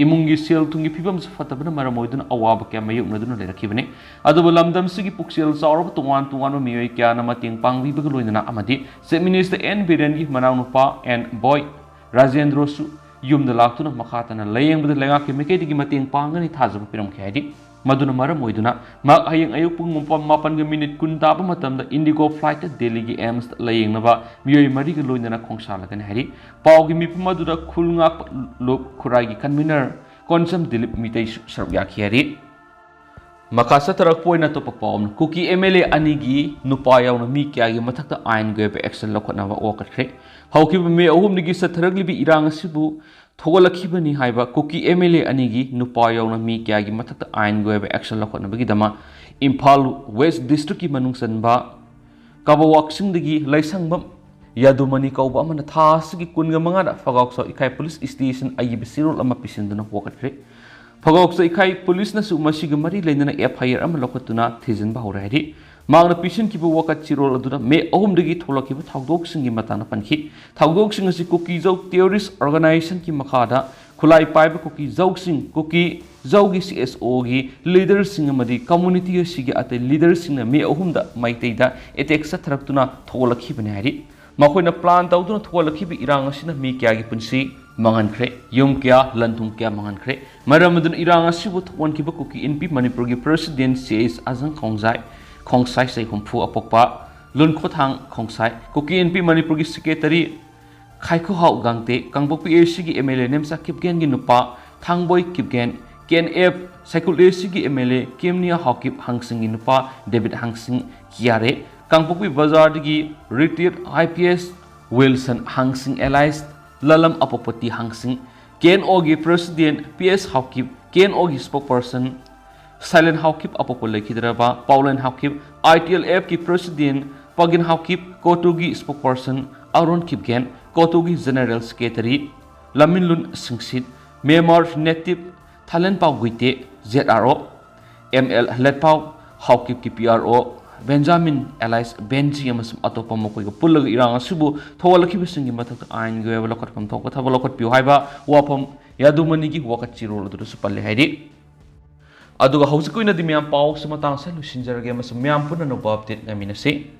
ꯏꯃꯨꯡꯒꯤ ꯁꯦꯜ ꯊꯨꯝꯒꯤ ꯐꯤꯕꯝꯁꯨ ꯐꯠꯇꯕꯅ ꯃꯔꯝ ꯑꯣꯏꯗꯨꯅ ꯑꯋꯥꯕ ꯀꯌꯥ ꯃꯥꯌꯣꯛꯅꯗꯨꯅ ꯂꯩꯔꯛꯈꯤꯕꯅꯤ꯫ ꯑꯗꯨꯕꯨ ꯂꯝꯗꯝꯁꯤꯒꯤ ꯄꯨꯛꯆꯦꯜ ꯆꯥꯎꯔꯕ ꯇꯣꯉꯥꯟ ꯇꯣꯉꯥꯟꯕ ꯃꯤꯑꯣꯏ ꯀꯌꯥꯅ ꯃꯇꯦꯡ ꯄꯥꯡꯕꯤꯕꯒ ꯂꯣꯏꯅꯅ ꯑꯃꯗꯤ Chief Minister N ꯕꯤꯔꯦꯟꯒꯤ ꯃꯅꯥꯎꯅꯨꯄꯥ N ꯕꯣꯏ ꯔꯥꯖꯦꯟꯗ꯭ꯔꯣꯁꯨ ꯌꯨꯝꯗ ꯂꯥꯛꯇꯨꯅ ꯃꯈꯥ ꯇꯥꯅ ꯂꯥꯌꯦꯡꯕꯗ ꯂꯩꯉꯥꯛꯀꯤ ꯃꯥꯏꯀꯩꯗꯒꯤ ꯃꯇꯦꯡ ꯄꯥꯡꯒꯅꯤ ꯊꯥꯖꯕ ꯄꯤꯔꯝꯈꯤ ꯍꯥꯏꯔꯤ꯫ ꯃꯗꯨꯅ ꯃꯔꯝ ꯑꯣꯏꯗꯨꯅ ꯃꯍꯥꯛ ꯍꯌꯦꯡ ꯑꯌꯨꯛ ꯄꯨꯡ ꯃꯥꯄꯟ, ꯃꯥꯄꯟꯒ ꯃꯤꯅꯤꯠ ꯀꯨꯟ ꯇꯥꯕ ꯃꯇꯝꯗ IndiGo flight ꯇ ꯗꯦꯜꯂꯤꯒꯤ AIIMS ꯇ ꯂꯥꯌꯦꯡꯅꯕ ꯃꯤꯑꯣꯏ ꯃꯔꯤꯒ ꯂꯣꯏꯅꯅ ꯈꯣꯡꯁꯥꯜꯂꯒꯅꯤ ꯍꯥꯏꯔꯤ꯫ ꯄꯥꯎꯒꯤ ꯃꯤꯐꯝ ꯑꯗꯨꯗ ꯈꯨꯜ ꯉꯥꯛꯄ ꯂꯨꯞ ꯈꯨꯔꯥꯏꯒꯤ convener ꯀꯣꯟꯁꯝ ꯗꯤꯂꯤꯞ ꯃꯤꯇꯩꯁꯨ ꯁꯔꯨꯛ ꯌꯥꯈꯤ ꯍꯥꯏꯔꯤ꯫ ꯃꯈꯥ ꯆꯠꯊꯔꯛꯄ ꯑꯣꯏꯅ ꯑꯇꯣꯞꯄ ꯄꯥꯎ ꯑꯃꯅ, ꯀꯨꯀꯤ ꯑꯦꯝ ꯑꯦꯜ ꯑꯦ ꯑꯅꯤꯒꯤ ꯅꯨꯄꯥ ꯌꯥꯎꯅ ꯃꯤ ꯀꯌꯥꯒꯤ ꯃꯊꯛꯇ ꯑꯥꯏꯟꯒꯤ ꯑꯣꯏꯕ ꯑꯦꯛꯁꯟ ꯂꯧꯈꯠꯅꯕ ꯋꯥꯀꯠꯈ꯭ꯔꯦ꯫ ꯍꯧꯈꯤꯕ ꯃꯦ ꯑꯍꯨꯝꯗꯒꯤ ꯆꯠꯊꯔꯛꯂꯤꯕ ꯏꯔꯥꯡ ꯑꯁꯤꯕꯨ ꯊꯧꯒꯠꯂꯛꯈꯤꯕꯅꯤ ꯍꯥꯏꯕ ꯀꯨꯀꯤ ꯑꯦꯝ ꯑꯦꯜ ꯑꯦ ꯑꯅꯤꯒꯤ ꯅꯨꯄꯥ ꯌꯥꯎꯅ ꯃꯤ ꯀꯌꯥꯒꯤ ꯃꯊꯛꯇ ꯑꯥꯏꯟꯒꯤ ꯑꯣꯏꯕ ꯑꯦꯛꯁꯟ ꯂꯧꯈꯠꯅꯕꯒꯤꯗꯃꯛ ꯏꯝꯐꯥꯜ ꯋꯦꯁ ꯗꯤꯁꯇ꯭ꯔꯤꯛꯀꯤ ꯃꯅꯨꯡ ꯆꯟꯕ ꯀꯥꯕꯋꯥꯛꯁꯤꯡꯗꯒꯤ ꯂꯩꯁꯪꯕꯝ ꯌꯥꯗꯨꯃꯅꯤ ꯀꯧꯕ ꯑꯃꯅ ꯊꯥ ꯑꯁꯤꯒꯤ ꯀꯨꯟꯒ ꯃꯉꯥꯗ ꯐꯒꯥꯎꯆꯥꯎ ꯏꯀꯥꯏ ꯄꯨꯂꯤꯁ ꯁ꯭ꯇꯦꯁꯟ ꯑꯏꯕ ꯆꯦꯔꯣꯜ ꯑꯃ ꯄꯤꯁꯤꯟꯗꯨꯅ ꯋꯥꯀꯠꯈ꯭ꯔꯦ꯫ ꯐꯒꯥꯎꯆꯥꯎ ꯏꯀꯥꯏ ꯄꯨꯂꯤꯁꯅꯁꯨ ꯃꯁꯤꯒ ꯃꯔꯤ ꯂꯩꯅꯅ ꯑꯦꯐ ꯑꯥꯏ ꯑꯥꯔ ꯑꯃ ꯂꯧꯈꯠꯇꯨꯅ ꯊꯤꯖꯤꯟꯕ ꯍꯧꯔꯦ ꯍꯥꯏꯔꯤ꯫ ꯃꯍꯥꯛꯅ ꯄꯤꯁꯤꯟꯈꯤꯕ ꯋꯥꯀꯠ ꯆꯦꯔꯣꯜ ꯑꯗꯨꯗ ꯃꯦ ꯑꯍꯨꯝꯗꯒꯤ ꯊꯣꯛꯂꯛꯈꯤꯕ ꯊꯧꯗꯣꯛꯁꯤꯡꯒꯤ ꯃꯇꯥꯡꯗ ꯄꯟꯈꯤ꯫ ꯊꯧꯗꯣꯛꯁꯤꯡ ꯑꯁꯤ ꯀꯨꯀꯤꯖꯧ ꯇꯦꯔꯣꯔꯤꯁ ꯑꯣꯔꯒꯅꯥꯏꯖꯦꯁꯟꯒꯤ ꯃꯈꯥꯗ ꯈꯨꯠꯂꯥꯏ ꯄꯥꯏꯕ ꯀꯨꯀꯤꯖꯧꯁꯤꯡ, ꯀꯨꯀꯤꯖꯧꯒꯤ ꯁꯤ ꯑꯦꯁ ꯑꯣꯒꯤ ꯂꯤꯗꯔꯁꯤꯡ ꯑꯃꯗꯤ ꯀꯝꯃꯨꯅꯤꯇꯤ ꯑꯁꯤꯒꯤ ꯑꯇꯩ ꯂꯤꯗꯔꯁꯤꯡꯅ ꯃꯦ ꯑꯍꯨꯝꯗ ꯃꯩꯇꯩꯗ ꯑꯦꯇꯦꯛ ꯆꯠꯊꯔꯛꯇꯨꯅ ꯊꯣꯛꯂꯛꯈꯤꯕꯅꯤ ꯍꯥꯏꯔꯤ꯫ ꯃꯈꯣꯏꯅ ꯄ꯭ꯂꯥꯟ ꯇꯧꯗꯨꯅ ꯊꯣꯛꯍꯜꯂꯛꯈꯤꯕ ꯏꯔꯥꯡ ꯑꯁꯤꯅ ꯃꯤ ꯀꯌꯥꯒꯤ ꯄꯨꯟꯁꯤ ꯃꯥꯡꯍꯟꯈ꯭ꯔꯦ, ꯌꯨꯝ ꯀꯌꯥ, ꯂꯟ ꯊꯨꯝ ꯀꯌꯥ ꯃꯥꯡꯍꯟꯈ꯭ꯔꯦ꯫ ꯃꯔꯝ ꯑꯗꯨꯅ ꯏꯔꯥꯡ ꯑꯁꯤꯕꯨ ꯊꯣꯛꯍꯟꯈꯤꯕ ꯀꯨꯀꯤ ꯏꯟꯄꯤ ꯃꯅꯤꯄꯨꯔꯒꯤ ꯄ꯭ꯔꯦꯁꯤꯗꯦꯟ ꯁꯤ ꯑꯦꯁ ꯑꯖꯪ ꯈꯣꯡꯖꯥꯏ, ꯈꯣꯡꯁꯥꯏ ꯆꯩꯈꯨꯝꯐꯨ ꯑꯄꯣꯛꯄ, ꯂꯨꯟꯈꯣꯊꯥꯡ ꯈꯣꯡꯁꯥꯏ, ꯀꯨꯀꯤ ꯏꯟꯄꯤ ꯃꯅꯤꯄꯨꯔꯒꯤ ꯁꯦꯀ꯭ꯔꯦꯇꯔꯤ ꯈꯥꯏꯈꯨꯍꯥꯎ ꯒꯥꯡꯇꯦ, ꯀꯥꯡꯄꯣꯛꯄꯤ ꯑꯦ ꯁꯤꯒꯤ ꯑꯦꯝ ꯑꯦꯜ ꯑꯦ ꯅꯦꯝꯆꯥ ꯀꯤꯞꯒꯦꯟꯒꯤ ꯅꯨꯄꯥ Thangboi Kipgen, K N F Saikul A ꯁꯤꯒꯤ M L A Kimneiya Haokip ꯍꯥꯡꯁꯤꯡꯒꯤ ꯅꯨꯄꯥ ꯗꯦꯕꯤꯠ ꯍꯥꯡꯁꯤꯡ ꯀꯤꯌꯥꯔꯦ, ꯀꯥꯡꯄꯣꯛꯄꯤ ꯕꯖꯥꯔꯗꯒꯤ retired I P S Wilson Hangshing Elias Lalam ꯑꯄꯣꯄꯇꯤ ꯍꯥꯡꯁꯤꯡ, ꯀꯦ ꯑꯦꯟ ꯑꯣꯒꯤ president P S Haokip, K N ꯑꯣꯒꯤ ꯁ꯭ꯄꯣꯛꯄꯔꯁꯟ ꯁꯥꯏꯂꯦꯟ ꯍꯥꯎꯀꯤꯞ ꯑꯄꯣꯛꯄ ꯂꯩꯈꯤꯗ꯭ꯔꯕ Paolen Haokip, I T L ꯑꯦꯐꯀꯤ ꯄ꯭ꯔꯦꯁꯤꯗꯦꯟ ꯄꯥꯒꯤꯟ ꯍꯥꯎꯀꯤꯞ, ꯀꯣꯇꯨꯒꯤ ꯁ꯭ꯄꯣꯛꯄꯔꯁꯟ ꯑꯔꯣꯟ ꯀꯤꯞꯒꯦꯟ, ꯀꯣꯇꯨꯒꯤ general secretary Lamminlun Singsit, member Netip ꯊꯥꯂꯦꯟꯄꯥꯎ ꯒꯨꯏꯇꯦ, Z R O, M L Letpao, ꯍꯥꯎꯀꯤꯞꯀꯤ P R O Benjamin alias ꯕꯦꯟꯖꯤ ꯑꯃꯁꯨꯡ ꯑꯇꯣꯞꯄ ꯃꯈꯣꯏꯒ ꯄꯨꯜꯂꯒ ꯏꯔꯥꯡ ꯑꯁꯤꯕꯨ ꯊꯣꯛꯍꯜꯂꯛꯈꯤꯕꯁꯤꯡꯒꯤ ꯃꯊꯛꯇ ꯑꯥꯏꯟꯒꯤ ꯑꯣꯏꯕ ꯂꯧꯈꯠꯐꯝ ꯊꯣꯛꯄ ꯊꯕꯛ ꯂꯧꯈꯠꯄꯤꯌꯨ ꯍꯥꯏꯕ ꯋꯥꯐꯝ ꯌꯥꯗꯨꯃꯅꯤꯒꯤ ꯋꯥꯀꯠ ꯆꯦꯔꯣꯜ ꯑꯗꯨꯗꯁꯨ ꯄꯜꯂꯦ ꯍꯥꯏꯔꯤ꯫ ꯑꯗꯨꯒ ꯍꯧꯖꯤꯛꯀꯤ ꯑꯣꯏꯅꯗꯤ ꯃꯌꯥꯝ ꯄꯥꯎꯁꯤ ꯃꯇꯥꯡꯁꯤꯗ ꯂꯣꯏꯁꯤꯟꯖꯔꯒꯦ ꯑꯃꯁꯨꯡ ꯃꯌꯥꯝ ꯄꯨꯟꯅ ꯑꯅꯧꯕ ꯑꯞꯗꯦꯠ ꯉꯥꯏꯃꯤꯟꯅꯁꯤ꯫